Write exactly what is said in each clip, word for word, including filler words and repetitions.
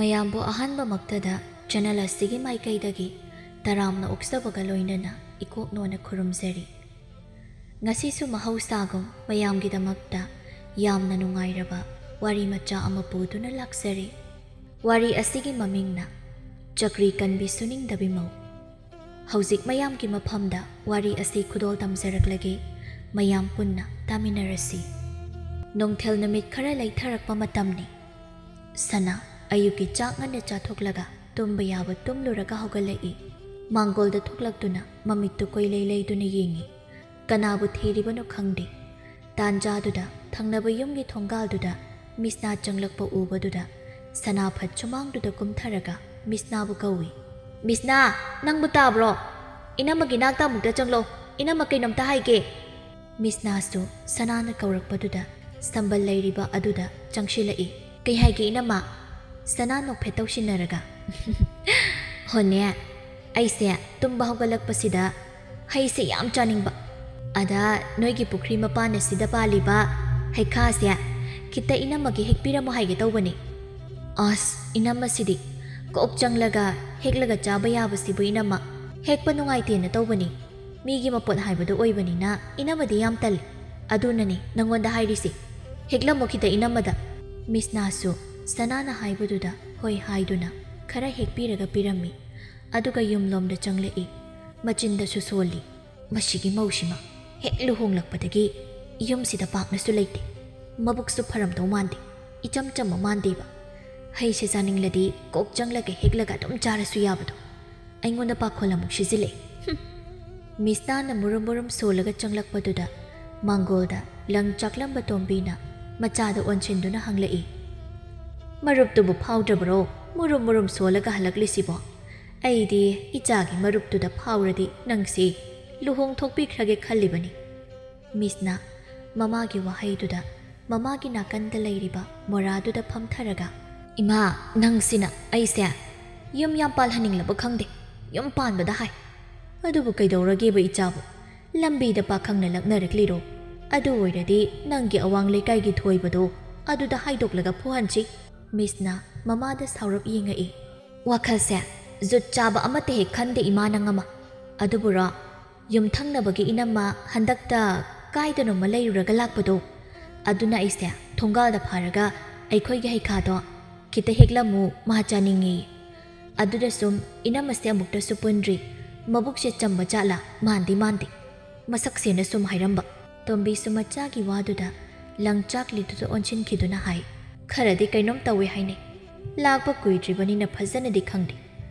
ꯃꯌꯥꯝꯕꯨ ꯑꯍꯥꯟꯕꯃꯛꯇꯗ ꯆꯦꯅꯦꯜ ꯑꯁꯤꯒꯤ ꯃꯥꯏꯀꯩꯗꯒꯤ ꯇꯔꯥꯝꯅ ꯑꯣꯛꯆꯕꯒ ꯂꯣꯏꯅꯅ ꯏꯀꯣꯛꯅꯣꯅ ꯈꯨꯔꯨꯝꯖꯔꯤ꯫ ꯉꯁꯤꯁꯨ ꯃꯍꯧꯁꯥꯒꯨꯝ ꯃꯌꯥꯝꯒꯤꯗꯃꯛꯇ ꯌꯥꯝꯅ ꯅꯨꯡꯉꯥꯏꯔꯕ ꯋꯥꯔꯤ ꯃꯆꯥ ꯑꯃ ꯄꯨꯗꯨꯅ ꯂꯥꯛꯆꯔꯤ꯫ ꯋꯥꯔꯤ ꯑꯁꯤꯒꯤ ꯃꯃꯤꯡꯅ ꯆꯀ꯭ꯔꯤ ꯀꯟꯕꯤ ꯁꯨꯅꯤꯡꯗꯕꯤ ꯃꯧ꯫ ꯍꯧꯖꯤꯛ ꯃꯌꯥꯝꯒꯤ ꯃꯐꯝꯗ ꯋꯥꯔꯤ ꯑꯁꯤ ꯈꯨꯗꯣꯜ ꯇꯝꯖꯔꯛꯂꯒꯦ, ꯃꯌꯥꯝ ꯄꯨꯟꯅ ꯇꯥꯃꯤꯟꯅꯔꯁꯤ꯫ ꯅꯨꯡꯊꯤꯜ ꯅꯨꯃꯤꯠ ꯈꯔ ꯂꯩꯊꯔꯛꯄ ꯃꯇꯝꯅꯤ꯫ ꯁꯅꯥ ꯑꯌꯨꯛꯀꯤ ꯆꯥꯛ ꯉꯟꯅ ꯆꯥꯊꯣꯛꯂꯒ ꯇꯨꯝꯕ ꯌꯥꯕ ꯇꯨꯝꯂꯨꯔꯒ ꯍꯧꯒꯠꯂꯛꯏ꯫ ꯃꯥꯡꯒꯣꯜꯗ ꯊꯣꯛꯂꯛꯇꯨꯅ ꯃꯃꯤꯠꯇꯨ ꯀꯣꯏꯂꯩ ꯂꯩꯗꯨꯅ ꯌꯦꯡꯏ꯫ ꯀꯅꯥꯕꯨ ꯊꯤꯔꯤꯕꯅꯣ ꯈꯪꯗꯦ꯫ ꯇꯥꯟꯖꯥꯗꯨꯗ ꯊꯪꯅꯕ ꯌꯨꯝꯒꯤ ꯊꯣꯡꯒꯥꯜꯗꯨꯗ ꯃꯤꯁꯅꯥ ꯆꯪꯂꯛꯄ ꯎꯕꯗꯨꯗ ꯁꯅꯥ ꯐꯠ ꯁꯨꯃꯥꯡꯗꯨꯗ ꯀꯨꯝꯊꯔꯒ ꯃꯤꯁꯅꯥꯕꯨ ꯀꯧꯏ꯫ "ꯃꯤꯁꯅꯥ, ꯅꯪꯕꯨ ꯇꯥꯕ꯭ꯔꯣ? ꯏꯅꯝꯃꯒꯤ ꯅꯥꯛꯇ ꯑꯃꯨꯛꯇ ꯆꯪꯂꯣ꯫ ꯏꯅꯝꯃ ꯀꯩꯅꯣꯝꯇ ꯍꯥꯏꯒꯦ꯫" ꯃꯤꯁꯅꯥꯁꯨ ꯁꯅꯥꯅ ꯀꯧꯔꯛꯄꯗꯨꯗ ꯁꯝꯕꯜ ꯂꯩꯔꯤꯕ ꯑꯗꯨꯗ ꯆꯪꯁꯤꯜꯂꯛꯏ꯫ "ꯀꯩ ꯍꯥꯏꯒꯦ ꯏꯅꯝꯃ?" ꯁꯅꯥ ꯅꯣꯛꯐꯦꯠ ꯇꯧꯁꯤꯟꯅꯔꯒ꯫ "ꯍꯣꯅꯦ, ꯑꯩꯁꯦ ꯇꯨꯝꯕ ꯍꯧꯒꯠꯂꯛꯄꯁꯤꯗ ꯍꯩꯁꯦ ꯌꯥꯝ ꯆꯥꯅꯤꯡꯕ꯫ ꯑꯗ ꯅꯣꯏꯒꯤ ꯄꯨꯈ꯭ꯔꯤ ꯃꯄꯥꯟ ꯑꯁꯤꯗ ꯄꯥꯜꯂꯤꯕ ꯍꯩꯈꯥꯁꯦ ꯈꯤꯇ ꯏꯅꯝꯃꯒꯤ ꯍꯦꯛꯄꯤꯔꯝꯃꯣ ꯍꯥꯏꯒꯦ ꯇꯧꯕꯅꯤ꯫" "ꯑꯁ, ꯏꯅꯝꯃꯁꯤꯗꯤ ꯀꯣꯛ ꯆꯪꯂꯒ ꯍꯦꯛꯂꯒ ꯆꯥꯕ ꯌꯥꯕꯁꯤꯕꯨ ꯏꯅꯝꯃ ꯍꯦꯛꯄ ꯅꯨꯡꯉꯥꯏꯇꯦꯅ ꯇꯧꯕꯅꯤ꯫ ꯃꯤꯒꯤ ꯃꯄꯣꯠ ꯍꯥꯏꯕꯗꯣ ꯑꯣꯏꯕꯅꯤꯅ ꯏꯅꯝꯃꯗꯤ ꯌꯥꯝ ꯇꯜꯂꯤ꯫ ꯑꯗꯨꯅꯅꯤ ꯅꯪꯉꯣꯟꯗ ꯍꯥꯏꯔꯤꯁꯤ꯫ ꯍꯦꯛꯂꯝꯃꯣ ꯈꯤꯇ ꯏꯅꯝꯃꯗ꯫" ꯃꯤꯁꯅꯥꯁꯨ ꯁꯅꯥꯅ ꯍꯥꯏꯕꯗꯨꯗ ꯍꯣꯏ ꯍꯥꯏꯗꯨꯅ ꯈꯔ ꯍꯦꯛꯄꯤꯔꯒ ꯄꯤꯔꯝꯃꯤ꯫ ꯑꯗꯨꯒ ꯌꯨꯝꯂꯣꯝꯗ ꯆꯪꯂꯛꯏ꯫ ꯃꯆꯤꯟꯗꯁꯨ ꯁꯣꯜꯂꯤ꯫ "ꯃꯁꯤꯒꯤ ꯃꯧꯁꯤꯃ ꯍꯦꯛ ꯂꯨꯍꯣꯡꯂꯛꯄꯗꯒꯤ ꯌꯨꯝꯁꯤꯗ ꯄꯥꯛꯅꯁꯨ ꯂꯩꯇꯦ꯫ ꯃꯕꯨꯛꯁꯨ ꯐꯔꯝꯗꯧ ꯃꯥꯟꯗꯦ꯫ ꯏꯆꯝ ꯆꯝꯕ ꯃꯥꯟꯗꯦꯕ꯫ ꯍꯩꯁꯦ ꯆꯥꯅꯤꯡꯂꯗꯤ ꯀꯣꯛ ꯆꯪꯂꯒ ꯍꯦꯛꯂꯒ ꯑꯗꯨꯝ ꯆꯥꯔꯁꯨ ꯌꯥꯕꯗꯣ꯫ ꯑꯩꯉꯣꯟꯗ ꯄꯥꯈꯣꯜ ꯑꯃꯨꯛ ꯁꯤꯖꯤꯜꯂꯛꯑꯦ꯫" ꯍꯨꯝ꯫ ꯃꯤꯁꯅꯥꯅ ꯃꯨꯔꯨꯝ ꯃꯨꯔꯨꯝ ꯁꯣꯜꯂꯒ ꯆꯪꯂꯛꯄꯗꯨꯗ ꯃꯥꯡꯒꯣꯜꯗ ꯂꯪ ꯆꯥꯛꯂꯝꯕ ꯇꯣꯝꯕꯤꯅ ꯃꯆꯥꯗ ꯑꯣꯟꯁꯤꯟꯗꯨꯅ ꯍꯪꯂꯛꯏ꯫ "ꯃꯔꯨꯞꯇꯨꯕꯨ ꯐꯥꯎꯗ꯭ꯔꯕ꯭ꯔꯣ? ꯃꯨꯔꯨꯝ ꯃꯨꯔꯨꯝ ꯁꯣꯜꯂꯒ ꯍꯜꯂꯛꯂꯤꯁꯤꯕꯣ? ꯑꯩꯗꯤ ꯏꯆꯥꯒꯤ ꯃꯔꯨꯞꯇꯨꯗ ꯐꯥꯎꯔꯗꯤ ꯅꯪꯁꯤ ꯂꯨꯍꯣꯡ ꯊꯣꯛꯄꯤꯈ꯭ꯔꯒꯦ ꯈꯜꯂꯤꯕꯅꯤ꯫" ꯃꯤꯁꯅ ꯃꯃꯥꯒꯤ ꯋꯥꯍꯩꯗꯨꯗ ꯃꯃꯥꯒꯤ ꯅꯥꯀꯟꯗ ꯂꯩꯔꯤꯕ ꯃꯣꯔꯥꯗꯨꯗ ꯐꯝꯊꯔꯒ, "ꯏꯃꯥ, ꯅꯪꯁꯤꯅ ꯑꯩꯁꯦ ꯌꯨꯝ ꯌꯥꯝ ꯄꯥꯜꯍꯟꯅꯤꯡꯂꯕ ꯈꯪꯗꯦ꯫ ꯌꯨꯝ ꯄꯥꯟꯕꯗ ꯍꯥꯏ꯫ ꯑꯗꯨꯕꯨ ꯀꯩꯗꯧꯔꯒꯦꯕ ꯏꯆꯥꯕꯨ? ꯂꯝꯕꯤꯗ ꯄꯥꯈꯪꯅ ꯂꯛꯅꯔꯛꯂꯤꯔꯣ? ꯑꯗꯨ ꯑꯣꯏꯔꯗꯤ ꯅꯪꯒꯤ ꯑꯋꯥꯡ ꯂꯩꯀꯥꯏꯒꯤ ꯊꯣꯏꯕꯗꯣ ꯑꯗꯨꯗ ꯍꯥꯏꯗꯣꯛꯂꯒ ꯐꯨꯍꯟꯁꯤ꯫" ꯃꯤꯁꯅ ꯃꯃꯥꯗ ꯁꯥꯎꯔꯞ ꯌꯦꯡꯉꯛꯏ꯫ "ꯋꯥꯈꯜꯁꯦ ꯖꯨꯠ ꯆꯥꯕ ꯑꯃꯠꯇ ꯍꯦꯛ ꯈꯟꯗꯦ ꯏꯃꯥ ꯅꯪ ꯑꯃ꯫ ꯑꯗꯨꯕꯨꯔꯣ, ꯌꯨꯝꯊꯪꯅꯕꯒꯤ ꯏꯅꯝꯃ ꯍꯟꯗꯛꯇ ꯀꯥꯏꯗꯅꯣꯃ ꯂꯩꯔꯨꯔꯒ ꯂꯥꯛꯄꯗꯣ, ꯑꯗꯨꯅ ꯑꯩꯁꯦ ꯊꯣꯡꯒꯥꯜꯗ ꯐꯥꯔꯒ ꯑꯩꯈꯣꯏꯒꯤ ꯍꯩꯈꯥꯗꯣ ꯈꯤꯇ ꯍꯦꯛꯂꯝꯃꯨ, ꯃꯥ ꯆꯥꯅꯤꯡꯉꯤ꯫ ꯑꯗꯨꯗ ꯁꯨꯝ ꯏꯅꯝꯃꯁꯦ ꯑꯃꯨꯛꯇꯁꯨ ꯄꯨꯟꯗ꯭ꯔꯤ, ꯃꯕꯨꯛꯁꯦ ꯆꯝꯕ ꯖꯥꯠꯂꯥ ꯃꯥꯟꯗꯤ ꯃꯥꯟꯗꯦ꯫ ꯃꯁꯛꯁꯦꯅ ꯁꯨꯝ ꯍꯥꯏꯔꯝꯕ꯫" ꯇꯣꯝꯕꯤꯁꯨ ꯃꯆꯥꯒꯤ ꯋꯥꯗꯨꯗ ꯂꯪꯆꯥꯛꯂꯤꯗꯨꯗ ꯑꯣꯟꯁꯤꯟꯈꯤꯗꯨꯅ ꯍꯥꯏ, "ꯈꯔꯗꯤ ꯀꯩꯅꯣꯝ ꯇꯧꯏ ꯍꯥꯏꯅꯩ꯫ ꯂꯥꯛꯄ ꯀꯨꯏꯗ꯭ꯔꯤꯕꯅꯤꯅ ꯐꯖꯅꯗꯤ ꯈꯪꯗꯦ꯫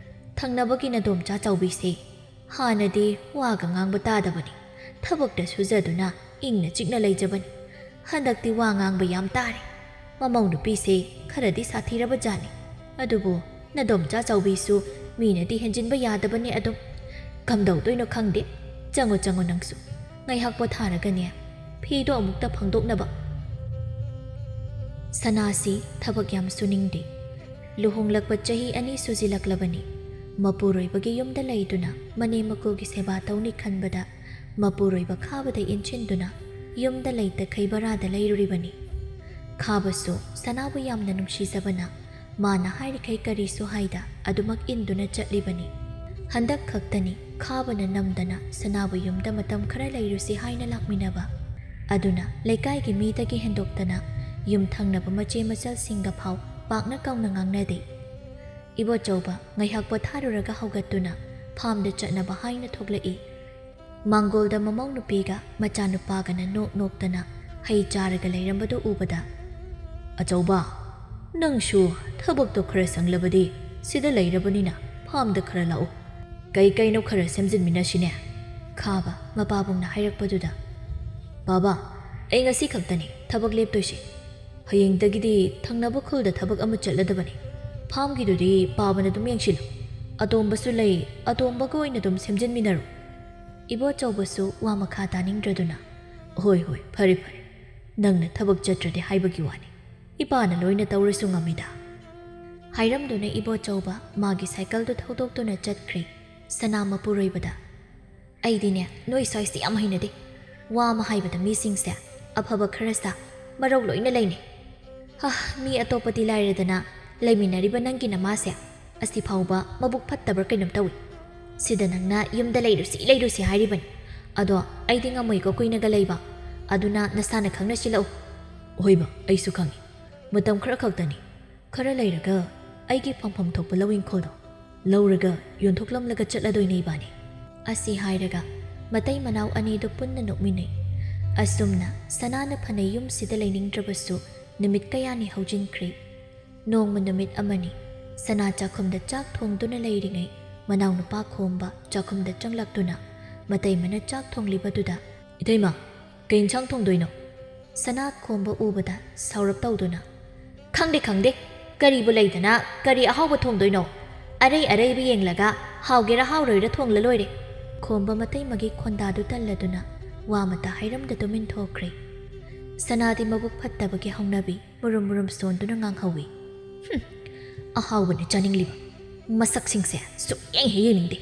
ꯊꯪꯅꯕꯒꯤ ꯅꯗꯣꯝꯆꯥ ꯆꯥꯎꯕꯤꯁꯦ ꯍꯥꯟꯅꯗꯤ ꯋꯥꯒ ꯉꯥꯡꯕ ꯇꯥꯗꯕꯅꯤ꯫ ꯊꯕꯛꯇ ꯁꯨꯖꯗꯨꯅ ꯏꯪꯅ ꯆꯤꯛꯅ ꯂꯩꯖꯕꯅꯤ꯫ ꯍꯟꯗꯛꯇꯤ ꯋꯥ ꯉꯥꯡꯕ ꯌꯥꯝ ꯇꯥꯔꯦ꯫ ꯃꯃꯧ ꯅꯨꯄꯤꯁꯦ ꯈꯔꯗꯤ ꯁꯥꯊꯤꯔꯕ ꯖꯥꯠꯅꯤ꯫ ꯑꯗꯨꯕꯨ ꯅꯗꯣꯝꯆꯥ ꯆꯥꯎꯕꯤꯁꯨ ꯃꯤꯅꯗꯤ ꯍꯦꯟꯖꯤꯟꯕ ꯌꯥꯗꯕꯅꯤ ꯑꯗꯨꯝ꯫ ꯀꯝꯗꯧꯗꯣꯏꯅꯣ ꯈꯪꯗꯦ꯫ ꯆꯪꯉꯣ, ꯆꯪꯉꯣ ꯅꯪꯁꯨ꯫ ꯉꯥꯏꯍꯥꯛ ꯄꯣꯊꯥꯔꯒꯅꯦ, ꯐꯤꯗꯣ ꯑꯃꯨꯛꯇ ꯐꯪꯗꯣꯛꯅꯕ꯫" ꯁꯅꯥꯁꯤ ꯊꯕꯛ ꯌꯥꯝ ꯁꯨꯅꯤꯡꯗꯦ꯫ ꯂꯨꯍꯣꯡꯂꯛꯄ ꯆꯍꯤ ꯑꯅꯤ ꯁꯨꯖꯤꯜꯂꯛꯂꯕꯅꯤ꯫ ꯃꯄꯨꯔꯣꯏꯕꯒꯤ ꯌꯨꯝꯗ ꯂꯩꯗꯨꯅ ꯃꯅꯦꯝ ꯃꯀꯨꯒꯤ ꯁꯦꯕꯥ ꯇꯧꯅꯤ ꯈꯟꯕꯗ ꯃꯄꯨꯔꯣꯏꯕ ꯈꯥꯕꯗ ꯏꯟꯁꯤꯟꯗꯨꯅ ꯌꯨꯝꯗ ꯂꯩꯇꯈꯩ ꯕꯔꯥꯗ ꯂꯩꯔꯨꯔꯤꯕꯅꯤ꯫ ꯈꯥꯕꯁꯨ ꯁꯅꯥꯕꯨ ꯌꯥꯝꯅ ꯅꯨꯡꯁꯤꯖꯕꯅ ꯃꯥꯅ ꯍꯥꯏꯔꯤꯈꯩ ꯀꯔꯤꯁꯨ ꯍꯥꯏꯗ ꯑꯗꯨꯃꯛ ꯏꯟꯗꯨꯅ ꯆꯠꯂꯤꯕꯅꯤ꯫ ꯍꯟꯗꯛ ꯈꯛꯇꯅꯤ ꯈꯥꯕꯅ ꯅꯝꯗꯅ ꯁꯅꯥꯕꯨ ꯌꯨꯝꯗ ꯃꯇꯝ ꯈꯔ ꯂꯩꯔꯨꯁꯤ ꯍꯥꯏꯅ ꯂꯥꯛꯃꯤꯟꯅꯕ꯫ ꯑꯗꯨꯅ ꯂꯩꯀꯥꯏꯒꯤ ꯃꯤꯗꯒꯤ ꯍꯦꯟꯗꯣꯛꯇꯅ ꯌꯨꯝꯊꯪꯅꯕ ꯃꯆꯦ ꯃꯆꯜꯁꯤꯡꯒ ꯐꯥꯎ ꯄꯥꯛꯅ ꯀꯧꯅ ꯉꯥꯡꯅꯗꯦ꯫ ꯏꯕꯣꯆꯧꯕ ꯉꯥꯏꯍꯥꯛ ꯄꯣꯊꯥꯔꯨꯔꯒ ꯍꯧꯒꯠꯇꯨꯅ ꯐꯥꯝꯗ ꯆꯠꯅꯕ ꯍꯥꯏꯅ ꯊꯣꯛꯂꯛꯏ꯫ ꯃꯥꯡꯒꯣꯜꯗ ꯃꯃꯧ ꯅꯨꯄꯤꯒ ꯃꯆꯥꯅꯨꯄꯥꯒꯅ ꯅꯣꯛ ꯅꯣꯛꯇꯅ ꯍꯩ ꯆꯥꯔꯒ ꯂꯩꯔꯝꯕꯗꯨ ꯎꯕꯗ, "ꯑꯆꯧꯕ, ꯅꯪꯁꯨ ꯊꯕꯛꯇꯣ ꯈꯔ ꯁꯪꯂꯕꯗꯤ ꯁꯤꯗ ꯂꯩꯔꯕꯅꯤꯅ ꯐꯥꯝꯗ ꯈꯔ ꯂꯥꯛꯎ꯫ ꯀꯩ ꯀꯩꯅꯣ ꯈꯔ ꯁꯦꯝꯖꯤꯟꯃꯤꯟꯅꯁꯤꯅꯦ꯫" ꯈꯥꯕ ꯃꯄꯥꯕꯨꯡꯅ ꯍꯥꯏꯔꯛꯄꯗꯨꯗ, "ꯕꯥꯕꯥ, ꯑꯩ ꯉꯁꯤ ꯈꯛꯇꯅꯤ ꯊꯕꯛ ꯂꯦꯞꯇꯣꯏꯁꯤ꯫ ꯍꯌꯦꯡꯗꯒꯤꯗꯤ ꯊꯪꯅꯕ ꯈꯨꯜꯗ ꯊꯕꯛ ꯑꯃ ꯆꯠꯂꯗꯕꯅꯤ꯫ ꯐꯥꯝꯒꯤꯗꯨꯗꯤ ꯄꯥꯕꯅ ꯑꯗꯨꯝ ꯌꯦꯡꯁꯤꯜꯂꯨ꯫ ꯑꯇꯣꯝꯕꯁꯨ ꯂꯩ, ꯑꯇꯣꯝꯕꯒ ꯑꯣꯏꯅ ꯑꯗꯨꯝ ꯁꯦꯝꯖꯤꯟꯃꯤꯟꯅꯔꯨ꯫" ꯏꯕꯣꯆꯧꯕꯁꯨ ꯋꯥ ꯃꯈꯥ ꯇꯥꯅꯤꯡꯗ꯭ꯔꯗꯨꯅ, "ꯍꯣꯏ, ꯍꯣꯏ, ꯐꯔꯦ, ꯐꯔꯦ꯫ ꯅꯪꯅ ꯊꯕꯛ ꯆꯠꯇ꯭ꯔꯗꯤ ꯍꯥꯏꯕꯒꯤ ꯋꯥꯅꯤ꯫ ꯏꯄꯥꯅ ꯂꯣꯏꯅ ꯇꯧꯔꯁꯨ ꯉꯝꯃꯤꯗ꯫" ꯍꯥꯏꯔꯝꯗꯨꯅ ꯏꯕꯣꯆꯧꯕ ꯃꯥꯒꯤ ꯁꯥꯏꯀꯜꯗꯨ ꯊꯧꯗꯣꯛꯇꯨꯅ ꯆꯠꯈ꯭ꯔꯦ꯫ ꯁꯅꯥ ꯃꯄꯨꯔꯣꯏꯕꯗ, "ꯑꯩꯗꯤꯅꯦ, ꯅꯣꯏ ꯁ꯭ꯋꯥꯏꯁꯦ ꯌꯥꯝ ꯍꯩꯅꯗꯦ꯫ ꯋꯥ ꯑꯃ ꯍꯥꯏꯕꯗ ꯃꯤꯁꯤꯡꯁꯦ ꯑꯐꯕ ꯈꯔ ꯁꯥ, ꯃꯔꯧ ꯂꯣꯏꯅ ꯂꯩꯅꯩ꯫ ꯍꯥ, ꯃꯤ ꯑꯇꯣꯞꯄꯗꯤ ꯂꯥꯏꯔꯗꯅ, ꯂꯩꯃꯤꯟꯅꯔꯤꯕ ꯅꯪꯒꯤ ꯅꯃꯥꯁꯦ ꯑꯁꯤꯐꯥꯎꯕ ꯃꯕꯨꯛ ꯐꯠꯇꯕ꯭ꯔꯥ ꯀꯩꯅꯣꯝ ꯇꯧꯏ꯫ ꯁꯤꯗ ꯅꯪꯅ ꯌꯨꯝꯗ ꯂꯩꯔꯨꯁꯤ ꯂꯩꯔꯨꯁꯤ ꯍꯥꯏꯔꯤꯕꯅꯤ꯫ ꯑꯗꯣ ꯑꯩꯗꯤ ꯉꯝꯃꯣꯏꯀꯣ ꯀꯨꯏꯅꯒ ꯂꯩꯕ꯫ ꯑꯗꯨꯅ ꯅꯁꯥꯅ ꯈꯪꯅ ꯁꯤꯜꯂꯛꯎ꯫ ꯍꯣꯏꯕ, ꯑꯩꯁꯨ ꯈꯪꯏ꯫ ꯃꯇꯝ ꯈꯔ ꯈꯛꯇꯅꯤ꯫ ꯈꯔ ꯂꯩꯔꯒ ꯑꯩꯒꯤ ꯐꯪꯐꯝ ꯊꯣꯛꯄ ꯂꯧ ꯏꯪꯈꯣꯜꯗꯣ ꯂꯧꯔꯒ ꯌꯣꯟꯊꯣꯛꯂꯝꯂꯒ ꯆꯠꯂꯗꯣꯏꯅꯦ ꯏꯕꯥꯅꯤ꯫ ꯑꯁꯤ ꯍꯥꯏꯔꯒ ꯃꯇꯩ ꯃꯅꯥꯎ ꯑꯅꯤꯗꯨ ꯄꯨꯟꯅ ꯅꯣꯛꯃꯤꯟꯅꯩ꯫ ꯑꯁꯨꯝꯅ ꯁꯅꯥꯅ ꯐꯅ ꯌꯨꯝꯁꯤꯗ ꯂꯩꯅꯤꯡꯗ꯭ꯔꯕꯁꯨ ꯅꯨꯃꯤꯠ ꯀꯌꯥꯅꯤ ꯍꯧꯖꯤꯟꯈ꯭ꯔꯦ꯫ ꯅꯣꯡꯃ ꯅꯨꯃꯤꯠ ꯑꯃꯅꯤ꯫ ꯁꯅꯥ ꯆꯥꯛꯈꯨꯝꯗ ꯆꯥꯛ ꯊꯣꯡꯗꯨꯅ ꯂꯩꯔꯤꯉꯩ ꯃꯅꯥꯎꯅꯨꯄꯥ ꯈꯣꯝꯕ ꯆꯥꯛꯈꯨꯝꯗ ꯆꯪꯂꯛꯇꯨꯅ ꯃꯇꯩꯃꯅ ꯆꯥꯛ ꯊꯣꯡꯂꯤꯕꯗꯨꯗ, "ꯏꯇꯩꯃ, ꯀꯩ ꯏꯟꯁꯥꯡ ꯊꯣꯡꯗꯣꯏꯅꯣ?" ꯁꯅꯥ ꯈꯣꯝꯕ ꯎꯕꯗ ꯁꯥꯎꯔꯞ ꯇꯧꯗꯨꯅ, "ꯈꯪꯗꯦ, ꯈꯪꯗꯦ, ꯀꯔꯤꯕꯨ ꯂꯩꯗꯅ ꯀꯔꯤ ꯑꯍꯥꯎꯕ ꯊꯣꯡꯗꯣꯏꯅꯣ? ꯑꯔꯩ ꯑꯔꯩꯕ ꯌꯦꯡꯂꯒ ꯍꯥꯎꯒꯦꯔꯥ ꯍꯥꯎꯔꯣꯏꯔ ꯊꯣꯡꯂ ꯂꯣꯏꯔꯦ"꯫ ꯈꯣꯝꯕ ꯃꯇꯩꯃꯒꯤ ꯈꯣꯟꯗꯥꯗꯨ ꯇꯜꯂꯗꯨꯅ ꯋꯥ ꯑꯃꯇ ꯍꯥꯏꯔꯝꯗ ꯇꯨꯃꯤꯟ ꯊꯣꯛꯈ꯭ꯔꯦ꯫ ꯁꯅꯥꯗꯤ ꯃꯕꯨꯛ ꯐꯠꯇꯕꯒꯤ ꯍꯧꯅꯕꯤ ꯃꯨꯔꯨꯝ ꯃꯨꯔꯨꯝ ꯁꯣꯟꯗꯨꯅ ꯉꯥꯡꯍꯧꯏ꯫ "ꯍꯨꯝ, ꯑꯍꯥꯎꯕꯅ ꯆꯥꯅꯤꯡꯂꯤꯕ ꯃꯁꯛꯁꯤꯡꯁꯦ ꯁꯨꯛꯌꯦꯡ ꯍꯦꯛ ꯌꯦꯡꯅꯤꯡꯗꯦ꯫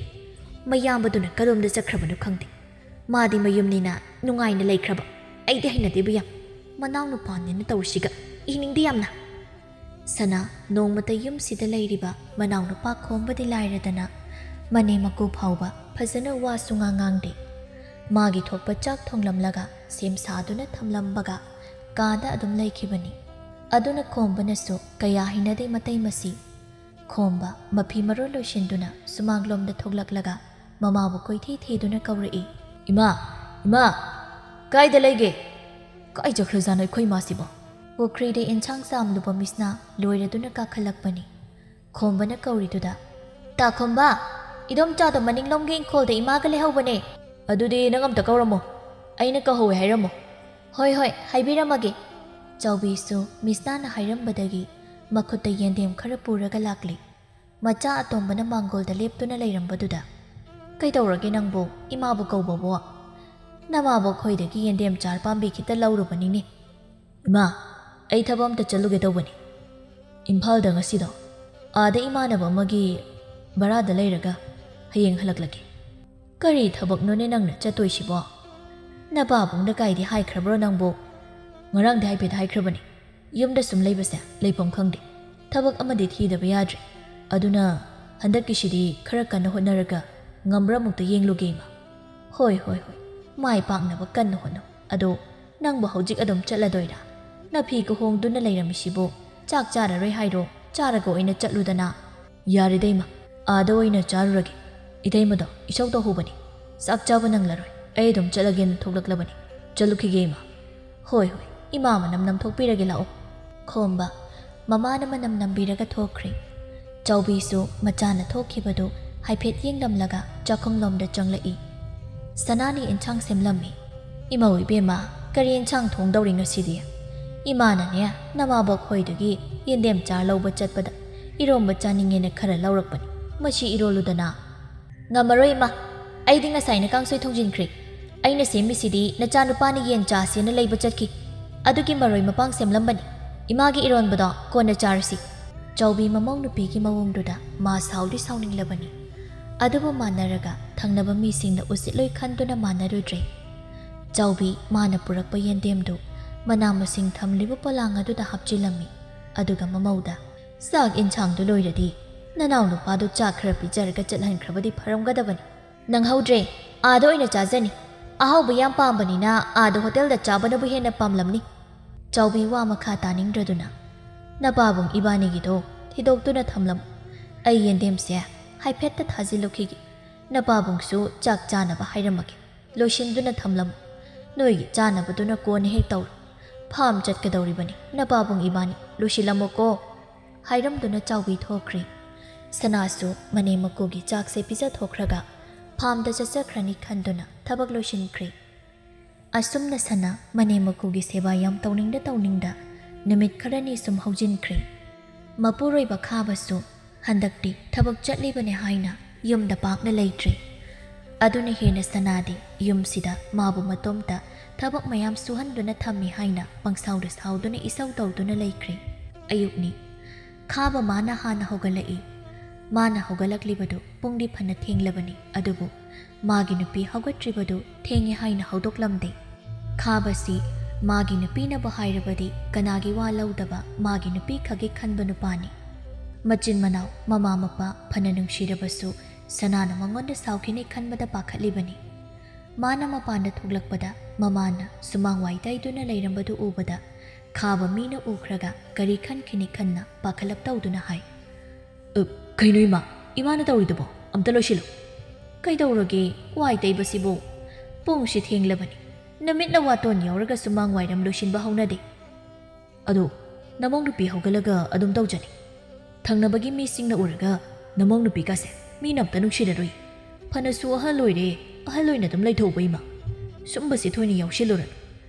ꯃꯌꯥꯝꯕꯗꯨꯅ ꯀꯗꯣꯝꯗ ꯆꯠꯈ꯭ꯔꯕꯅꯣ ꯈꯪꯗꯦ꯫ ꯃꯥꯗꯤ ꯃꯌꯨꯝꯅꯤꯅ ꯅꯨꯡꯉꯥꯏꯅ ꯂꯩꯈ꯭ꯔꯕ꯫ ꯑꯩꯗꯤ ꯍꯩꯅꯗꯦꯕ ꯌꯥꯝ꯫ ꯃꯅꯥꯎꯅꯨꯄꯥꯅꯤꯅ ꯇꯧꯔꯤꯁꯤꯒ ꯌꯦꯡꯅꯤꯡꯗꯦ ꯌꯥꯝꯅ"꯫ ꯁꯅꯥ ꯅꯣꯡꯃꯇ ꯌꯨꯝꯁꯤꯗ ꯂꯩꯔꯤꯕ ꯃꯅꯥꯎꯅꯨꯄꯥ ꯈꯣꯝꯕꯗꯤ ꯂꯥꯏꯔꯗꯅ ꯃꯅꯦꯝ ꯃꯀꯨ ꯐꯥꯎꯕ ꯐꯖꯅ ꯋꯥꯁꯨ ꯉꯥꯡ ꯉꯥꯡꯗꯦ꯫ ꯃꯥꯒꯤ ꯊꯣꯛꯄ ꯆꯥꯛ ꯊꯣꯡꯂꯝꯂꯒ ꯁꯦꯝ ꯁꯥꯗꯨꯅ ꯊꯝꯂꯝꯕꯒ ꯀꯥꯗ ꯑꯗꯨꯝ ꯂꯩꯈꯤꯕꯅꯤ꯫ ꯑꯗꯨꯅ ꯈꯣꯝꯕꯅꯁꯨ ꯀꯌꯥ ꯍꯩꯅꯗꯦ ꯃꯇꯩ ꯃꯁꯤ꯫ ꯈꯣꯝꯕ ꯃꯐꯤ ꯃꯔꯣꯜ ꯂꯣꯏꯁꯤꯟꯗꯨꯅ ꯁꯨꯃꯥꯡꯂꯣꯝꯗ ꯊꯣꯛꯂꯛꯂꯒ ꯃꯃꯥꯕꯨ ꯀꯣꯏꯊꯤ ꯊꯤꯗꯨꯅ ꯀꯧꯔꯛꯏ꯫ "ꯏꯃꯥ, ꯏꯃꯥ, ꯀꯥꯏꯗ ꯂꯩꯒꯦ? ꯀꯥꯏ ꯆꯠꯈ꯭ꯔꯖꯥꯠꯅꯣ ꯑꯩꯈꯣꯏ ꯏꯃꯥꯁꯤꯕꯣ?" ꯄꯨꯈ꯭ꯔꯤꯗ ꯏꯟꯁꯥꯡ ꯆꯥꯝꯂꯨꯕ ꯃꯤꯁꯅ ꯂꯣꯏꯔꯗꯨꯅ ꯀꯥꯈꯠꯂꯛꯄꯅꯤ꯫ ꯈꯣꯝꯕꯅ ꯀꯧꯔꯤꯗꯨꯗ, "ꯇꯥ ꯈꯣꯝꯕ, ꯏꯗꯣꯝꯆꯥꯗꯣ ꯃꯅꯤꯡꯂꯣꯝꯒꯤ ꯏꯪꯈꯣꯜꯗ ꯏꯃꯥꯒ ꯂꯩꯍꯧꯕꯅꯦ꯫ ꯑꯗꯨꯗꯤ ꯅꯪ ꯑꯝꯇ ꯀꯧꯔꯝꯃꯣ, ꯑꯩꯅ ꯀꯧꯍꯧꯋꯦ ꯍꯥꯏꯔꯝꯃꯣ"꯫ "ꯍꯣꯏ, ꯍꯣꯏ, ꯍꯥꯏꯕꯤꯔꯝꯃꯒꯦ"꯫ ꯆꯥꯎꯕꯤꯁꯨ ꯃꯤꯁꯅꯥꯅ ꯍꯥꯏꯔꯝꯕꯗꯒꯤ ꯃꯈꯨꯠꯇ ꯌꯦꯟꯗꯦꯝ ꯈꯔ ꯄꯨꯔꯒ ꯂꯥꯛꯂꯤ꯫ ꯃꯆꯥ ꯑꯇꯣꯝꯕꯅ ꯃꯥꯡꯒꯣꯜꯗ ꯂꯦꯞꯇꯨꯅ ꯂꯩꯔꯝꯕꯗꯨꯗ, "ꯀꯩꯗꯧꯔꯒꯦ ꯅꯪꯕꯨ ꯏꯃꯥꯕꯨ ꯀꯧꯕꯕꯨ? ꯅꯃꯥꯕꯨ ꯑꯩꯈꯣꯏꯗꯒꯤ ꯌꯦꯟꯗꯦꯝ ꯆꯥꯔ ꯄꯥꯝꯕꯤ ꯈꯤꯇ ꯂꯧꯔꯨꯕꯅꯤꯅꯦ"꯫ "ꯏꯃꯥ, ꯑꯩ ꯊꯕꯛ ꯑꯝꯇ ꯆꯠꯂꯨꯒꯦ ꯇꯧꯕꯅꯤ ꯏꯝꯐꯥꯜꯗ ꯉꯁꯤꯗꯣ꯫ ꯑꯥꯗ ꯏꯃꯥꯟꯅꯕ ꯑꯃꯒꯤ ꯚꯔꯥꯗ ꯂꯩꯔꯒ ꯍꯌꯦꯡ ꯍꯜꯂꯛꯂꯒꯦ"꯫ "ꯀꯔꯤ ꯊꯕꯛꯅꯣꯅꯦ ꯅꯪꯅ ꯆꯠꯇꯣꯏꯁꯤꯕꯣ? ꯅꯄꯥꯕꯨꯡꯗ ꯀꯥꯏꯗꯤ ꯍꯥꯏꯈ꯭ꯔꯕ꯭ꯔꯣ ꯅꯪꯕꯨ?" "ꯉꯔꯥꯡꯗꯤ ꯍꯥꯏꯐꯦꯠ ꯍꯥꯏꯈ꯭ꯔꯕꯅꯤ꯫ ꯌꯨꯝꯗ ꯁꯨꯝ ꯂꯩꯕꯁꯦ ꯂꯩꯐꯝ ꯈꯪꯗꯦ"꯫ ꯊꯕꯛ ꯑꯃꯗꯤ ꯊꯤꯗꯕ ꯌꯥꯗ꯭ꯔꯦ꯫ ꯑꯗꯨꯅ ꯍꯟꯗꯛꯀꯤꯁꯤꯗꯤ ꯈꯔ ꯀꯟꯅ ꯍꯣꯠꯅꯔꯒ ꯉꯝꯕ꯭ꯔꯥ ꯑꯃꯨꯛꯇ ꯌꯦꯡꯂꯨꯒꯦ, ꯏꯃꯥ꯫ ꯍꯣꯏ, ꯍꯣꯏ, ꯍꯣꯏ꯫ ꯃꯥꯏ ꯄꯥꯛꯅꯕ ꯀꯟꯅ ꯍꯣꯠꯅꯧ꯫ ꯑꯗꯣ ꯅꯪꯕꯨ ꯍꯧꯖꯤꯛ ꯑꯗꯨꯝ ꯆꯠꯂꯗꯣꯏꯔꯥ? ꯅꯐꯤ ꯀꯍꯣꯡꯗꯨꯅ ꯂꯩꯔꯝꯃꯤꯁꯤꯕꯨ ꯆꯥꯛ ꯆꯥꯔꯔꯣꯏ ꯍꯥꯏꯔꯣ? ꯆꯥꯔꯒ ꯑꯣꯏꯅ ꯆꯠꯂꯨꯗꯅ꯫ ꯌꯥꯔꯦꯗ, ꯏꯃꯥ꯫ ꯑꯥꯗ ꯑꯣꯏꯅ ꯆꯥꯔꯨꯔꯒꯦ꯫ ꯏꯇꯩꯃꯗꯣ ꯏꯁꯧ ꯇꯧꯍꯧꯕꯅꯤ꯫ ꯆꯥꯛ ꯆꯥꯕ ꯅꯪꯂꯔꯣꯏ꯫ ꯑꯩ ꯑꯗꯨꯝ ꯆꯠꯂꯒꯦꯅ ꯊꯣꯛꯂꯛꯂꯕꯅꯤ꯫ ꯆꯠꯂꯨꯈꯤꯒꯦ, ꯏꯃꯥ꯫ ꯍꯣꯏ, ꯍꯣꯏ꯫ ꯏꯃꯥ ꯃꯅꯝ ꯅꯝꯊꯣꯛꯄꯤꯔꯒꯦ, ꯂꯥꯛꯑꯣ꯫ ꯈꯣꯝꯕ꯫ ꯃꯃꯥꯅ ꯃꯅꯝ ꯅꯝꯕꯤꯔꯒ ꯊꯣꯛꯈ꯭ꯔꯦ꯫ ꯆꯥꯎꯕꯤꯁꯨ ꯃꯆꯥꯅ ꯊꯣꯛꯈꯤꯕꯗꯨ ꯍꯥꯏꯐꯦꯠ ꯌꯦꯡꯂꯝꯂꯒ ꯆꯥꯛꯈꯨꯝꯂꯣꯝꯗ ꯆꯪꯂꯛꯏ꯫ ꯁꯅꯥꯅ ꯏꯟꯁꯥꯡ ꯁꯦꯝꯂꯝꯃꯤ꯫ "ꯏꯃꯧ ꯏꯕꯦꯝꯃ, ꯀꯔꯤ ꯏꯟꯁꯥꯡ ꯊꯣꯡꯗꯧꯔꯤ ꯉꯁꯤꯗꯤ?" "ꯏꯃꯥꯅꯅꯦ, ꯅꯃꯥꯕꯣꯛ ꯍꯣꯏꯗꯒꯤ ꯌꯦꯟꯗꯦꯝ ꯆꯥꯔ ꯂꯧꯕ ꯆꯠꯄꯗ ꯏꯔꯣꯝꯕ ꯆꯥꯅꯤꯡꯉꯦꯅ ꯈꯔ ꯂꯧꯔꯛꯄꯅꯤ꯫ ꯃꯁꯤ ꯏꯔꯣꯜꯂꯨꯗꯅ?" "ꯉꯝꯃꯔꯣꯏ, ꯏꯃꯥ꯫ ꯑꯩꯗꯤ ꯉꯁꯥꯏꯅ ꯀꯥꯡꯁꯣꯏ ꯊꯣꯡꯖꯤꯟꯈ꯭ꯔꯦ꯫ ꯑꯩꯅ ꯁꯦꯝꯃꯤꯁꯤꯗꯤ ꯅꯆꯥꯅꯨꯄꯥꯅ ꯌꯦꯟ ꯆꯥꯁꯦꯅ ꯂꯩꯕ ꯆꯠꯈꯤ꯫ ꯑꯗꯨꯒꯤ ꯃꯔꯣꯏ ꯃꯄꯥꯡ ꯁꯦꯝꯂꯝꯕꯅꯤ꯫ ꯏꯃꯥꯒꯤ ꯏꯔꯣꯟꯕꯗꯣ ꯀꯣꯟꯅ ꯆꯥꯔꯁꯤ꯫" ꯆꯥꯎꯕꯤ ꯃꯃꯧ ꯅꯨꯄꯤꯒꯤ ꯃꯑꯣꯡꯗꯨꯗ ꯃꯥ ꯁꯥꯎꯗꯤ ꯁꯥꯎꯅꯤꯡꯂꯕꯅꯤ꯫ ꯑꯗꯨꯕꯨ ꯃꯥꯟꯅꯔꯒ ꯊꯪꯅꯕ ꯃꯤꯁꯤꯡꯅ ꯎꯁꯤꯠꯂꯣꯏ ꯈꯟꯗꯨꯅ ꯃꯥꯟꯅꯔꯨꯗ꯭ꯔꯦ꯫ ꯆꯥꯎꯕꯤ ꯃꯥꯅ ꯄꯨꯔꯛꯄ ꯌꯦꯟꯗꯦꯝꯗꯨ ꯃꯅꯥ ꯃꯁꯤꯡ ꯊꯝꯂꯤꯕ ꯄꯣꯂꯥꯡ ꯑꯗꯨꯗ ꯍꯥꯞꯆꯤꯜꯂꯝꯃꯤ꯫ ꯑꯗꯨꯒ ꯃꯃꯧꯗ, "ꯆꯥꯛ ꯏꯟꯁꯥꯡꯗꯨ ꯂꯣꯏꯔꯗꯤ ꯅꯅꯥꯎ ꯅꯨꯄꯥꯗꯨ ꯆꯥꯛ ꯈꯔ ꯄꯤꯖꯔꯒ ꯆꯠꯍꯟꯈ꯭ꯔꯕꯗꯤ ꯐꯔꯝꯒꯗꯕꯅꯤ꯫ ꯅꯪꯍꯧꯗ꯭ꯔꯦ, ꯑꯥꯗ ꯑꯣꯏꯅ ꯆꯥꯖꯅꯤ꯫ ꯑꯍꯥꯎꯕ ꯌꯥꯝ ꯄꯥꯝꯕꯅꯤꯅ ꯑꯥꯗ ꯍꯣꯇꯦꯜꯗ ꯆꯥꯕꯅꯕꯨ ꯍꯦꯟꯅ ꯄꯥꯝꯂꯝꯅꯤ꯫" ꯆꯥꯎꯕꯤ ꯋꯥ ꯃꯈꯥ ꯇꯥꯅꯤꯡꯗ꯭ꯔꯗꯨꯅ, "ꯅꯄꯥꯕꯨꯡ ꯏꯕꯥꯅꯤꯒꯤꯗꯣ ꯊꯤꯗꯣꯛꯇꯨꯅ ꯊꯝꯂꯝꯃꯨ꯫ ꯑꯩ ꯌꯦꯟꯗꯦꯝꯁꯦ ꯍꯥꯏꯐꯦꯠꯇ ꯊꯥꯖꯤꯜꯂꯨꯈꯤꯒꯦ꯫ ꯅꯄꯥꯕꯨꯡꯁꯨ ꯆꯥꯛ ꯆꯥꯅꯕ ꯍꯥꯏꯔꯝꯃꯒꯦ꯫ ꯂꯣꯏꯁꯤꯟꯗꯨꯅ ꯊꯝꯂꯝꯃꯨ꯫ ꯅꯣꯏꯒꯤ ꯆꯥꯅꯕꯗꯨꯅ ꯀꯣꯟꯅ ꯍꯦꯛ ꯇꯧꯔꯣ꯫ ꯐꯥꯝ ꯆꯠꯀꯗꯧꯔꯤꯕꯅꯤ ꯅꯄꯥꯕꯨꯡ ꯏꯕꯥꯅꯤ꯫ ꯂꯣꯏꯁꯤꯜꯂꯝꯃꯣꯀꯣ꯫" ꯍꯥꯏꯔꯝꯗꯨꯅ ꯆꯥꯎꯕꯤ ꯊꯣꯛꯈ꯭ꯔꯦ꯫ ꯁꯅꯥꯁꯨ ꯃꯅꯦꯝ ꯃꯀꯨꯒꯤ ꯆꯥꯛꯁꯦ ꯄꯤꯖꯊꯣꯛꯈ꯭ꯔꯒ ꯐꯥꯝꯗ ꯆꯠꯆꯈ꯭ꯔꯅꯤ ꯈꯟꯗꯨꯅ ꯊꯕꯛ ꯂꯣꯏꯁꯤꯟꯈ꯭ꯔꯦ꯫ ꯑꯁꯨꯝꯅ ꯁꯅꯥ ꯃꯅꯦꯝ ꯃꯀꯨꯒꯤ ꯁꯦꯕꯥ ꯌꯥꯝ ꯇꯧꯅꯤꯡꯗ ꯇꯧꯅꯤꯡꯗ ꯅꯨꯃꯤꯠ ꯈꯔꯅꯤ ꯁꯨꯝ ꯍꯧꯖꯤꯟꯈ꯭ꯔꯦ꯫ ꯃꯄꯨꯔꯣꯏꯕ ꯈꯥꯕꯁꯨ ꯍꯟꯗꯛꯇꯤ ꯊꯕꯛ ꯆꯠꯂꯤꯕꯅꯦ ꯍꯥꯏꯅ ꯌꯨꯝꯗ ꯄꯥꯛꯅ ꯂꯩꯇ꯭ꯔꯦ꯫ ꯑꯗꯨꯅ ꯍꯦꯟꯅ ꯁꯅꯥꯗꯤ ꯌꯨꯝꯁꯤꯗ ꯃꯥꯕꯨ ꯃꯇꯣꯝꯇ ꯊꯕꯛ ꯃꯌꯥꯝ ꯁꯨꯍꯟꯗꯨꯅ ꯊꯝꯃꯤ ꯍꯥꯏꯅ ꯄꯪꯁꯥꯎꯗ ꯁꯥꯎꯗꯨꯅ ꯏꯁꯧ ꯇꯧꯗꯨꯅ ꯂꯩꯈ꯭ꯔꯦ꯫ ꯑꯌꯨꯛꯅꯤ꯫ ꯈꯥꯕ ꯃꯥꯅ ꯍꯥꯟꯅ ꯍꯧꯒꯠꯂꯛꯏ꯫ ꯃꯥꯅ ꯍꯧꯒꯠꯂꯛꯂꯤꯕꯗꯨ ꯄꯨꯡꯗꯤ ꯐꯅ ꯊꯦꯡꯂꯕꯅꯤ, ꯑꯗꯨꯕꯨ ꯃꯥꯒꯤ ꯅꯨꯄꯤ ꯍꯧꯒꯠꯇ꯭ꯔꯤꯕꯗꯨ ꯊꯦꯡꯉꯦ ꯍꯥꯏꯅ ꯍꯧꯗꯣꯛꯂꯝꯗꯦ꯫ ꯈꯥꯕꯁꯤ ꯃꯥꯒꯤ ꯅꯨꯄꯤꯅꯕꯨ ꯍꯥꯏꯔꯕꯗꯤ ꯀꯅꯥꯒꯤ ꯋꯥ ꯂꯧꯗꯕ ꯃꯥꯒꯤ ꯅꯨꯄꯤ ꯈꯛꯀꯤ ꯈꯟꯕ ꯅꯨꯄꯥꯅꯤ꯫ ꯃꯆꯤꯟ ꯃꯅꯥꯎ ꯃꯃꯥ ꯃꯄꯥ ꯐꯅ ꯅꯨꯡꯁꯤꯔꯕꯁꯨ ꯁꯅꯥꯅ ꯃꯉꯣꯟꯗ ꯁꯥꯎꯈꯤꯅꯤ ꯈꯟꯕꯗ ꯄꯥꯈꯠꯂꯤꯕꯅꯤ꯫ ꯃꯥꯅ ꯃꯄꯥꯟꯗ ꯊꯣꯛꯂꯛꯄꯗ ꯃꯃꯥꯅ ꯁꯨꯃꯥꯡ ꯋꯥꯏ ꯇꯩꯗꯨꯅ ꯂꯩꯔꯝꯕꯗꯨ ꯎꯕꯗ ꯈꯥꯕ ꯃꯤꯅ ꯎꯈ꯭ꯔꯒ ꯀꯔꯤ ꯈꯟꯈꯤꯅꯤ ꯈꯟꯅ ꯄꯥꯈꯠꯂꯞ ꯇꯧꯗꯨꯅ ꯍꯥꯏ, "ꯑ, ꯀꯩꯅꯣ ꯏꯃꯥ? ꯏꯃꯥꯅ ꯇꯧꯔꯤꯗꯨꯕꯣ? ꯑꯝꯇ ꯂꯣꯏꯁꯤꯜꯂꯨ꯫ ꯀꯩꯗꯧꯔꯒꯦ? ꯋꯥꯏ ꯇꯩꯕꯁꯤꯕꯨ? ꯄꯨꯡꯁꯤ ꯊꯦꯡꯂꯕꯅꯤ꯫ ꯅꯨꯃꯤꯠꯅ ꯋꯥꯇꯣꯟ ꯌꯧꯔꯒ ꯁꯨꯃꯥꯡ ꯋꯥꯏꯔꯝ ꯂꯣꯏꯁꯤꯟꯕ ꯍꯧꯅꯗꯦ꯫ ꯑꯗꯣ ꯅꯃꯧ ꯅꯨꯄꯤ ꯍꯧꯒꯠꯂꯒ ꯑꯗꯨꯝ ꯇꯧꯖꯅꯤ꯫ ꯊꯪꯅꯕꯒꯤ ꯃꯤꯁꯤꯡꯅ ꯎꯔꯒ ꯅꯃꯧ ꯅꯨꯄꯤꯒꯁꯦ ꯃꯤꯅ ꯑꯝꯇ ꯅꯨꯡꯁꯤꯔꯔꯣꯏ꯫ ꯐꯅꯁꯨ ꯑꯍꯜ ꯑꯣꯏꯔꯦ, ꯑꯍꯜ ꯑꯣꯏꯅ ꯑꯗꯨꯝ ꯂꯩꯊꯣꯛꯄ ꯏꯃꯥ꯫ ꯁꯨꯝꯕꯁꯤ ꯊꯣꯏꯅ ꯌꯥꯎꯁꯤꯜꯂꯨꯔꯅꯨ꯫